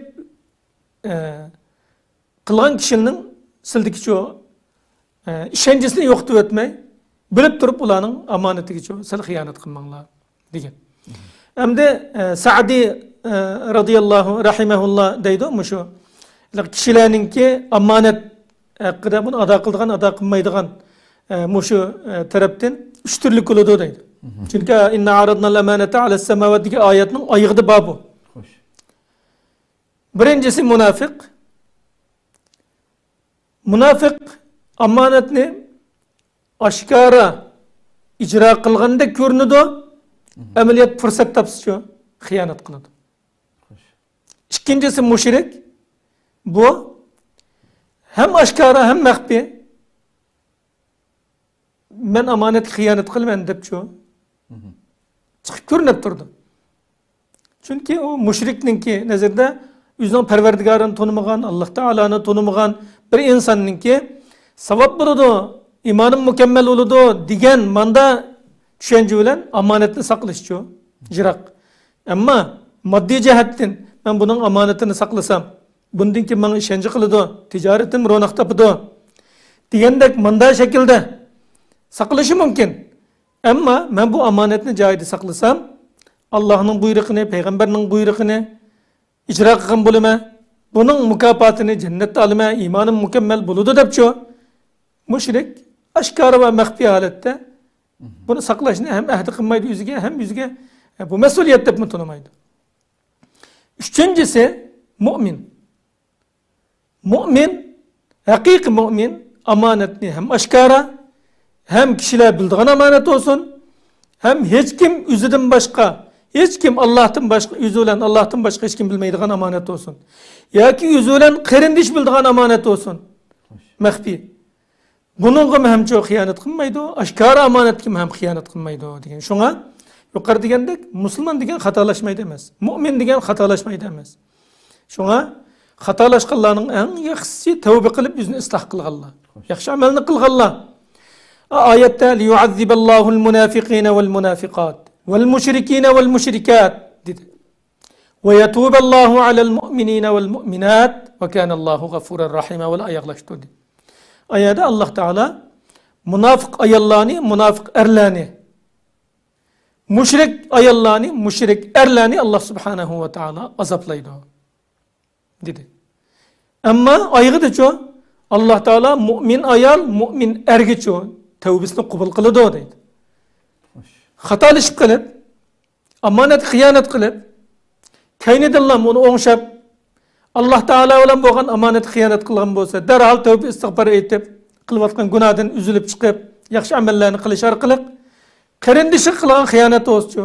ئە، قىلغان كىشىنىڭ سىلدىكىچۇ، ئە، ئىشەنچىسىنى يوقىتىۋەتمەي، بىلىپ تۇرۇپ ئۇلارنىڭ ئامانىتىگىچۇ سىل خىيانەت قىلماڭلار دېگەن. ئەمدى، ئە، سەئدى، ئە، رازىياللاھۇ، رەھىمەھۇللا دەيدۇ، مۇشۇ كىشىلەرنىڭكى ئامانەت ھەققىدە بۇنى ئادا قىلىدىغان، ئادا قىلمايدىغان، ئە، مۇشۇ، ئە، تەرەپتىن ئۈچ تۈرلۈك بولىدۇ دەيدۇ. مهم. چۈنكى، إنا عرضنا الأمانة على السماوات دېگەن ئايەتنىڭ ئايىغىدا بار بۇ. خوش. بىرىنچىسى مۇناپىق. مۇناپىق ئامانەتنى ئاشكارا ئىجرا قىلغاندەك كۆرۈنىدۇ، مهم. ئەمەلىيەت پۇرسەت تاپسىچۇ خىيانەت قىلىدۇ. خوش. ئىككىنچىسى مۇشرىك. بۇ ھەم ئاشكارا، ھەم مەخپىي. مەن ئامانەتكە خىيانەت قىلىمەن دەپچۇ، مهم. چىقىپ كۆرۈنۈپ تۇرىدۇ. چۈنكى ئۇ مۇشرىكنىڭكى نەزىرىدە ئۆزىنىڭ پەرۋەردىگارىنى تونۇمىغان، ئاللا تائالانى تونۇمىغان بىر ئىنساننىڭكى ساۋاب بولىدۇ، ئىمانىم مۇكەممەل بولىدۇ دېگەن ماندا چۈشەنچە بىلەن ئامانەتنى ساقلىشىچۇ يىراق. ئەمما ماددىي جەھەتتىن مەن بۇنىڭ ئامانىتىنى ساقلىسام، بۇندىن كېيىن ماڭا ئىشەنچ قىلىدۇ، تىجارىتىم روناق تاپىدۇ دېگەندەك ماندا شەكىلدە ساقلىشى مۇمكىن. ئەمما مەن بۇ ئامانەتنى جايىدا ساقلىسام، ئاللاھنىڭ بۇيرۇقىنى، پەيغەمبەرنىڭ بۇيرۇقىنى ئىجرا قىلغان بولىمەن. بۇنىڭ مۇكاپاتىنى جەننەتتە ئالىمەن، ئىمانىم مۇكەممەل بولىدۇ دەپچۇ. مۇشرىك ئاشكارا ۋە مەخپىي ھالەتتە بۇنى ساقلاشنى ھەم ئەھدى قىلمايدۇ ئۆزىگە، ھەم ئۆزىگە، ئە، بۇ مەسئۇلىيەت دەپمۇ تونۇمايدۇ. ئۈچىنچىسى، مۇئمىن. مۇئمىن، ھەقىقىي مۇئمىن ئامانەتنى ھەم ئاشكارا، ھەم كىشىلەر بىلىدىغان ئامانەت بولسۇن، ھەم ھېچكىم ئۆزىدىن باشقا، ھېچكىم ئاللاھتىن باشقا، ئۆزى بىلەن ئاللاھتىن باشقا ھېچكىم بىلمەيدىغان ئامانەت بولسۇن. ياكى ئۆزى بىلەن قېرىندىشى بىلىدىغان ئامانەت بولسۇن. مەخپىي. بۇنىڭغىمۇ ھەمچۇ خىيانەت قىلمايدۇ، ئاشكارا ئامانەتكىمۇ ھەم خىيانەت قىلمايدۇ دېگەن. شۇڭا يۇقىرى دېگەندەك، مۇسۇلمان دېگەن خاتالاشمايدۇ ئەمەس، مۇئمىن دېگەن خاتالاشمايدۇ ئەمەس. شۇڭا خاتالاشقانلارنىڭ ئەڭ ياخشىسى تەۋبە قىلىپ ئۆزىنى ئىسلاھ قىلغانلار، ياخشى ئەمەلنى قىلغانلار. ئا-، ئايەتتە، ليعذب الله المنافقين والمنافقات والمشركين والمشركات دېدى. ويتوب الله على المؤمنين والمؤمنات وكان الله غفورا رحيما ۋە ئاياغلاشتۇردى. ئايەدە ئاللاھ تائالا مۇناپىق ئاياللارنى، مۇناپىق ئەرلەرنى، مۇشرىك ئاياللارنى، مۇشرىك ئەرلەرنى ئاللاھ سۇبھانەھۇ ۋە تائالا ئازابلايدۇ، دېدى. ئەمما ئايىغىدىچۇ، ئاللاھ تائالا مۇئمىن ئايال، مۇئمىن ئەرگىچۇ تەۋبىسىنى قوبۇل قىلىدۇ، دەيدۇ. خاتالىشىپ قېلىپ، ئامانەتكە خىيانەت قىلىپ، كەينىدىنلا ئۇنى ئوڭشاپ، ئاللاھ تائالا بىلەن بولغان ئامانەتكە خىيانەت قىلغان بولسا، دەرھال تەۋبە ئىستىغپار ئېيتىپ، قىلىۋاتقان گۇناھىدىن ئۈزۈلۈپ چىقىپ، ياخشى ئەمەللەرنى قىلىش ئارقىلىق، قېرىندىشىغا قىلغان خىيانەت بولسىچۇ،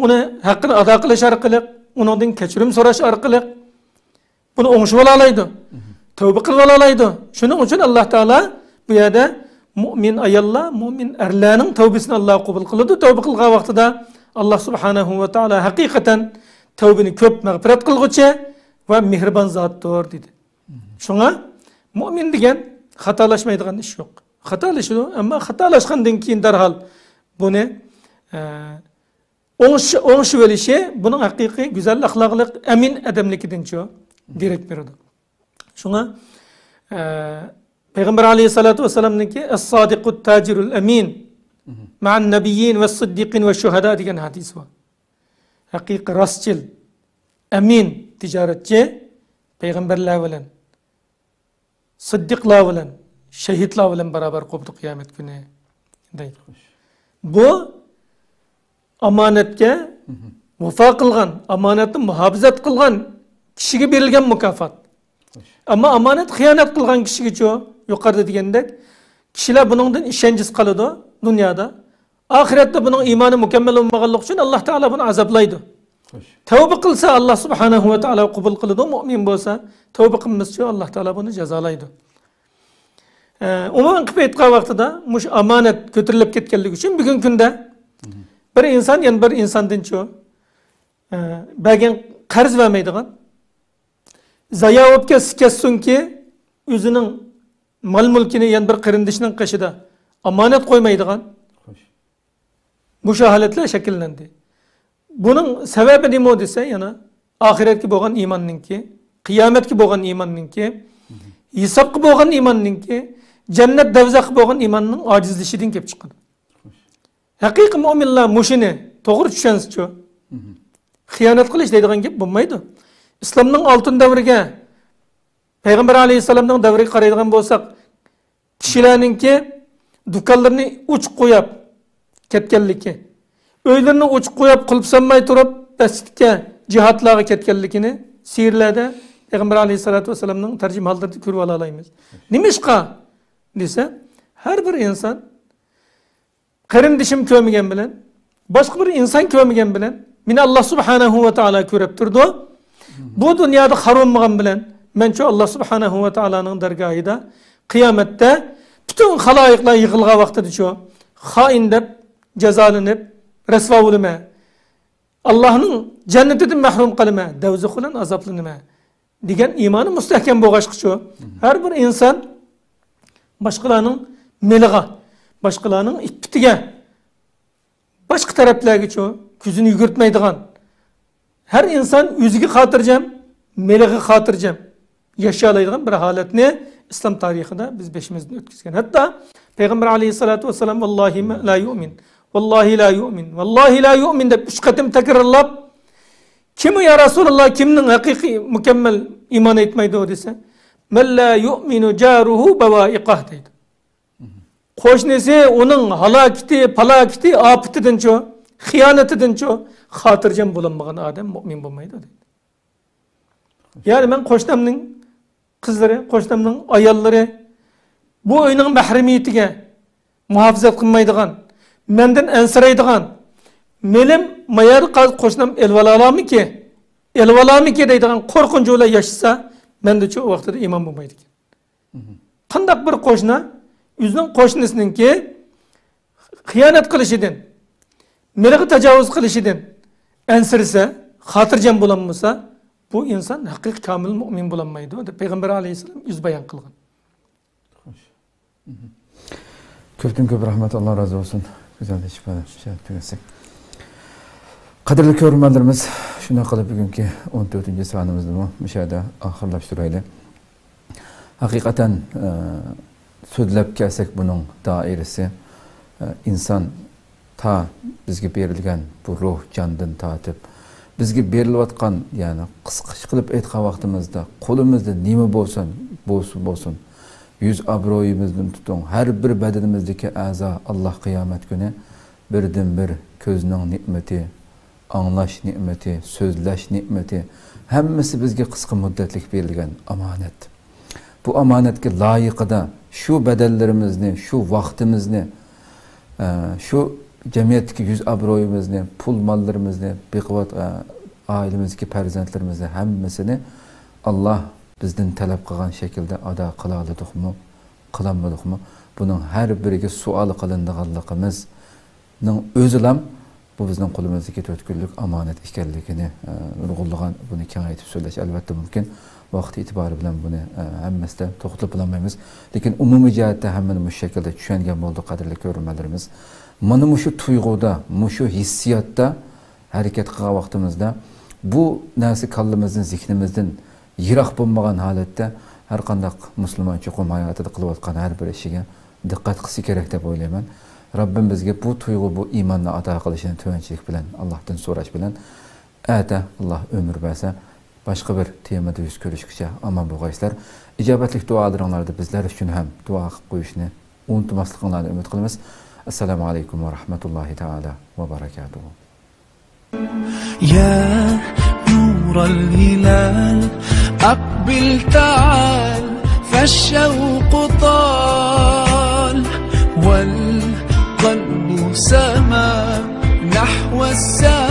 ئۇنى ھەققىنى ئادا قىلىش ئارقىلىق، ئۇنىڭدىن كەچۈرۈم سوراش ئارقىلىق، بۇنى ئوڭشىۋالالايدۇ. تەۋبە قىلىۋالالايدۇ. شۇنىڭ ئۈچۈن ئاللاھ تائالا بۇ يەردە مۇئمىن ئاياللار، مۇئمىن ئەرلەرنىڭ تەۋبىسىنى ئاللاھ قوبۇل قىلىدۇ. تەۋبە قىلغان ۋاقتىدا ئاللاھ سۇبھانەھۇ ۋە تائالا ھەقىقەتەن تەۋبىنى كۆپ مەغپىرەت قىلغۇچى ۋە مېھرىبان زاتتۇر، دېدى. شۇڭا مۇئمىن دېگەن خاتالاشمايدىغان ئىش يوق. خاتالىشىدۇ، ئەمما خاتالاشقاندىن كېيىن دەرھال بۇنى، ئە، ئوڭش-، ئوڭشىۋېلىشى بۇنىڭ ھەقىقىي گۈزەل ئەخلاقلىق، ئەمىن ئادەملىكىدىنچۇ دېرەك بېرىدۇ. شۇڭا، ئە، پەيغەمبەر ئەلەيھىسسالاتۇ ۋەسسالامنىڭكى «ئەس-سادىقۇت تاجىرۇل ئەمىن مەئەن نەبىييىن ۋەس-سىددىقىن ۋەش-شۇھەدا» دېگەن ھەدىسى بار. ھەقىقىي راستچىل، ئەمىن تىجارەتچى پەيغەمبەرلەر بىلەن، سىددىقلار بىلەن، شەھىدلار بىلەن بارابەر قوپىدۇ قىيامەت كۈنى، دەيدۇ. بۇ ئامانەتكە ۋاپا قىلغان، ئامانەتنى مۇھاپىزەت قىلغان كىشىگە بېرىلگەن مۇكاپات. ئەمما ئامانەتكە خىيانەت قىلغان كىشىگىچۇ، يۇقىرىدا دېگەندەك، كىشىلەر بۇنىڭدىن ئىشەنچىسى قالىدۇ دۇنيادا. ئاخىرەتتە بۇنىڭ ئىمانى مۇكەممەل بولمىغانلىقى ئۈچۈن ئاللاھ تائالا بۇنى ئازابلايدۇ. تەۋبە قىلسا، ئاللاھ سۇبھانەھۇ ۋە تائالا قوبۇل قىلىدۇ، مۇئمىن بولسا. تەۋبە قىلمىسىچۇ، ئاللاھ تائالا بۇنى جازالايدۇ. ئە، ئومۇمەن قىلىپ ئېيتقان ۋاقتىدا، مۇشۇ ئامانەت كۆتۈرۈلۈپ كەتكەنلىكى ئۈچۈن بۈگۈنكى كۈندە بىر ئىنسان يەنە بىر ئىنساندىنچۇ، ئە، بەرگەن قەرز بەرمەيدىغان، زايا بولۇپ كەتسە كەتسۇنكى، ئۆزىنىڭ مال-مۈلكىنى يەنە بىر قېرىندىشىنىڭ قېشىدا ئامانەت قويمايدىغان، مۇشۇ ھالەتلەر شەكىللەندى. بۇنىڭ سەۋەبى نېمە دېسە، يەنە ئاخىرەتكە بولغان ئىماننىڭكى، قىيامەتكە بولغان ئىماننىڭكى، ھېسابقا بولغان ئىماننىڭكى، جەننەت، دوزاخقا بولغان ئىماننىڭ ئاجىزلىشىشىدىن كېلىپ چىقىدۇ. ھەقىقىي مۇئمىنلار مۇشۇنى توغرا چۈشەنسىچۇ، خىيانەت قىلىش دەيدىغان گەپ بولمايدۇ. ئىسلامنىڭ ئالتۇن دەۋرىگە، پەيغەمبەر ئەلەيھىسسالامنىڭ دەۋرىگە قارايدىغان بولساق، كىشىلەرنىڭكى دۇكانلىرىنى ئوچۇق قويۇپ كەتكەنلىكى، ئۆيلىرىنى ئوچۇق قويۇپ، قۇلۇپ سالماي تۇرۇپ، مەسچىتكە، جىھادلارغا كەتكەنلىكىنى سىيرىلەردە پەيغەمبەر ئەلەيھىسسالاتۇ ۋەسسالامنىڭ تەرجىمىھاللىرىدا كۆرۈۋالالايمىز. نېمىشقا دېسە، ھەر بىر ئىنسان قېرىندىشىم كۆرمىگەن بىلەن، باشقا بىر ئىنسان كۆرمىگەن بىلەن، مېنى ئاللاھ سۇبھانەھۇ ۋە تائالا كۆرۈپ تۇرىدۇ. بۇ دۇنيادا خار بولمىغان بىلەن، مەنچۇ ئاللاھ سۇبھانەھۇ ۋە تائالانىڭ دەرگاھىدا قىيامەتتە پۈتۈن خالايىقلار يىغىلغان ۋاقتىدىچۇ، خائىن دەپ جازالىنىپ، رەسۋا بولىمەن. ئاللاھنىڭ جەننىتىدىن مەھرۇم قالىمەن، دوزاخ بىلەن ئازابلىنىمەن، دېگەن ئىمانى مۇستەھكەم بولغاچقىچۇ، ھەر بىر ئىنسان باشقىلارنىڭ مېلىغا، باشقىلارنىڭ ئىپپىتىگە، باشقا تەرەپلەرگىچۇ كۆزىنى يۈگۈرتمەيدىغان، ھەر ئىنسان ئۆزىگە خاتىرجەم، مېلىغا خاتىرجەم ياشىيالايدىغان بىر ھالەتنى ئىسلام تارىخىدا بىز بېشىمىزدىن ئۆتكۈزگەن. ھەتتا پەيغەمبەر ئەلەيھىسسالاتۇ ۋەسسالام «ۋاللاھى لا يۇئمىن، ۋاللاھى لا يۇئمىن، ۋاللاھى لا يۇئمىن» دەپ ئۈچ قېتىم تەكرارلاپ، «كىم يا رەسۇلاللا، كىمنىڭ ھەقىقىي مۇكەممەل ئىمان ئېيتمايدۇ؟» دېسە، «مەن لا يۇئمىنۇ جارۇھۇ بەۋائىقەھ» دەيدۇ. قوشنىسى ئۇنىڭ ھالاكىتى، پالاكىتى، ئاپىتىدىنچۇ، خىيانىتىدىنچۇ خاتىرجەم بولالمىغان ئادەم مۇئمىن بولمايدۇ دەيدۇ. يەنى مەن قوشنامنىڭ قىزلىرى، قوشنامنىڭ ئاياللىرى، بۇ ئۆينىڭ مەھرىمىيىتىگە مۇھاپىزەت قىلمايدىغان، مەندىن ئەنسىرەيدىغان، مېلىم مايەردە قالسا قوشنام ئېلىۋالالامىكى، ئېلىۋالامىكى دەيدىغان قورقۇنچ بىلەن ياشىسا، مەندىچۇ ئۇ ۋاقتىدا ئىمان بولمايدىكەن. قانداق بىر قوشنا ئۆزىنىڭ قوشنىسىنىڭكى خىيانەت قىلىشىدىن، مېلىغا تاجاۋۇز قىلىشىدىن ئەنسىرىسە، خاتىرجەم بولالمىسا، بۇ ئىنسان ھەقىقىي كامىل مۇئمىن بولالمايدۇ، دەپ پەيغەمبەر ئەلەيھىسسالام ئۆزى بايان قىلغان. خوش. كۆپتىن كۆپ رەھمەت، ئاللا رازى بولسۇن. گۈزەل ئىپادە، شەرەپ تۈگەتسەك. قەدىرلىك كۆرۈرمەنلىرىمىز، شۇنداق قىلىپ، بۈگۈنكى ئون تۆتىنچى سانىمىزنىمۇ مۇشۇ يەردە ئاخىرلاشتۇرايلى. ھەقىقەتەن، ئە، سۆزلەپ كەلسەك، بۇنىڭ دائىرىسى، ئە، ئىنسان تا بىزگە بېرىلگەن بۇ روھ جاندىن تارتىپ، بىزگە بېرىلىۋاتقان، يەنى قىسقىچە قىلىپ ئېيتقان ۋاقتىمىزدا، قولىمىزدا نېمە بولسۇن، بولسۇن، بولسۇن، يۈز ئابرۇيىمىزدىن تۇتۇڭ، ھەر بىر بەدىنىمىزدىكى ئەزا، ئاللا قىيامەت كۈنى بىردىنبىر كۆزنىڭ نېمىتى، ئاڭلاش نېمىتى، سۆزلەش نېمىتى، ھەممىسى بىزگە قىسقا مۇددەتلىك بېرىلگەن ئامانەت. بۇ ئامانەتكە لايىقىدا شۇ بەدەنلىرىمىزنى، شۇ ۋاقتىمىزنى، ئە، شۇ جەمئىيەتتىكى يۈز ئابرۇيىمىزنى، پۇل ماللىرىمىزنى، بېقىۋات-، ئە، ئائىلىمىزدىكى پەرزەنتلىرىمىزنى ھەممىسىنى ئاللا بىزدىن تەلەپ قىلغان شەكىلدە ئادا قىلالىدۇقمۇ، قىلالمىدۇقمۇ؟ بۇنىڭ ھەر بىرىگە سوئال قىلىنىدىغانلىقىمىز نىڭ ئۆزىلام بۇ بىزنىڭ قولىمىزدىكى تۆت كۈنلۈك ئامانەت ئىكەنلىكىنى، ئە، نۇرغۇنلىغان بۇنى كېڭەيتىپ سۆزلەش ئەلۋەتتە مۇمكىن. ۋاقىت ئېتىبارى بىلەن بۇنى، ئە، ھەممىسىدە توختىتىپ بولالمايمىز. لېكىن ئومۇمىي جەھەتتە ھەممىنى مۇشۇ شەكىلدە چۈشەنگەن بولدۇق، قەدىرلىك كۆرۈرمەنلىرىمىز. مانا مۇشۇ تۇيغۇدا، مۇشۇ ھېسسىياتتا ھەرىكەت قىلغان ۋاقتىمىزدا بۇ نەرسە كاللىمىزدىن، زېھنىمىزدىن يىراق بولمىغان ھالەتتە ھەر قانداق مۇسۇلمان چوقۇم ھاياتىدا قىلىۋاتقان ھەر بىر ئىشىگە دىققەت قىلسا كېرەك دەپ ئويلايمەن. رەببىم بىزگە بۇ تۇيغۇ، بۇ ئىماننى ئاتا قىلىشنى تۆۋەنچىلىك بىلەن، ئاللاھتىن سوراش بىلەن، ئەتە ئاللاھ ئۆمۈر بەرسە، باشقا بىر تېمىدا يۈز كۆرۈشكىچە ئامان بولغايسىلەر. ئىجابەتلىك دۇئالىرىڭلاردا بىزلەر ئۈچۈن ھەم دۇئا قىلىپ قويۇشنى ئۇنتۇماسلىقىڭلارنى ئۈمىد قىلىمىز. ئەسسالامۇ ئەلەيكۇم ۋە رەھمەتۇللاھى تائالا ۋە بەرەكاتۇھۇ. يا نور الهلال، أقبل تعال، فالشوق طال، والقلب سما نحو الساعة.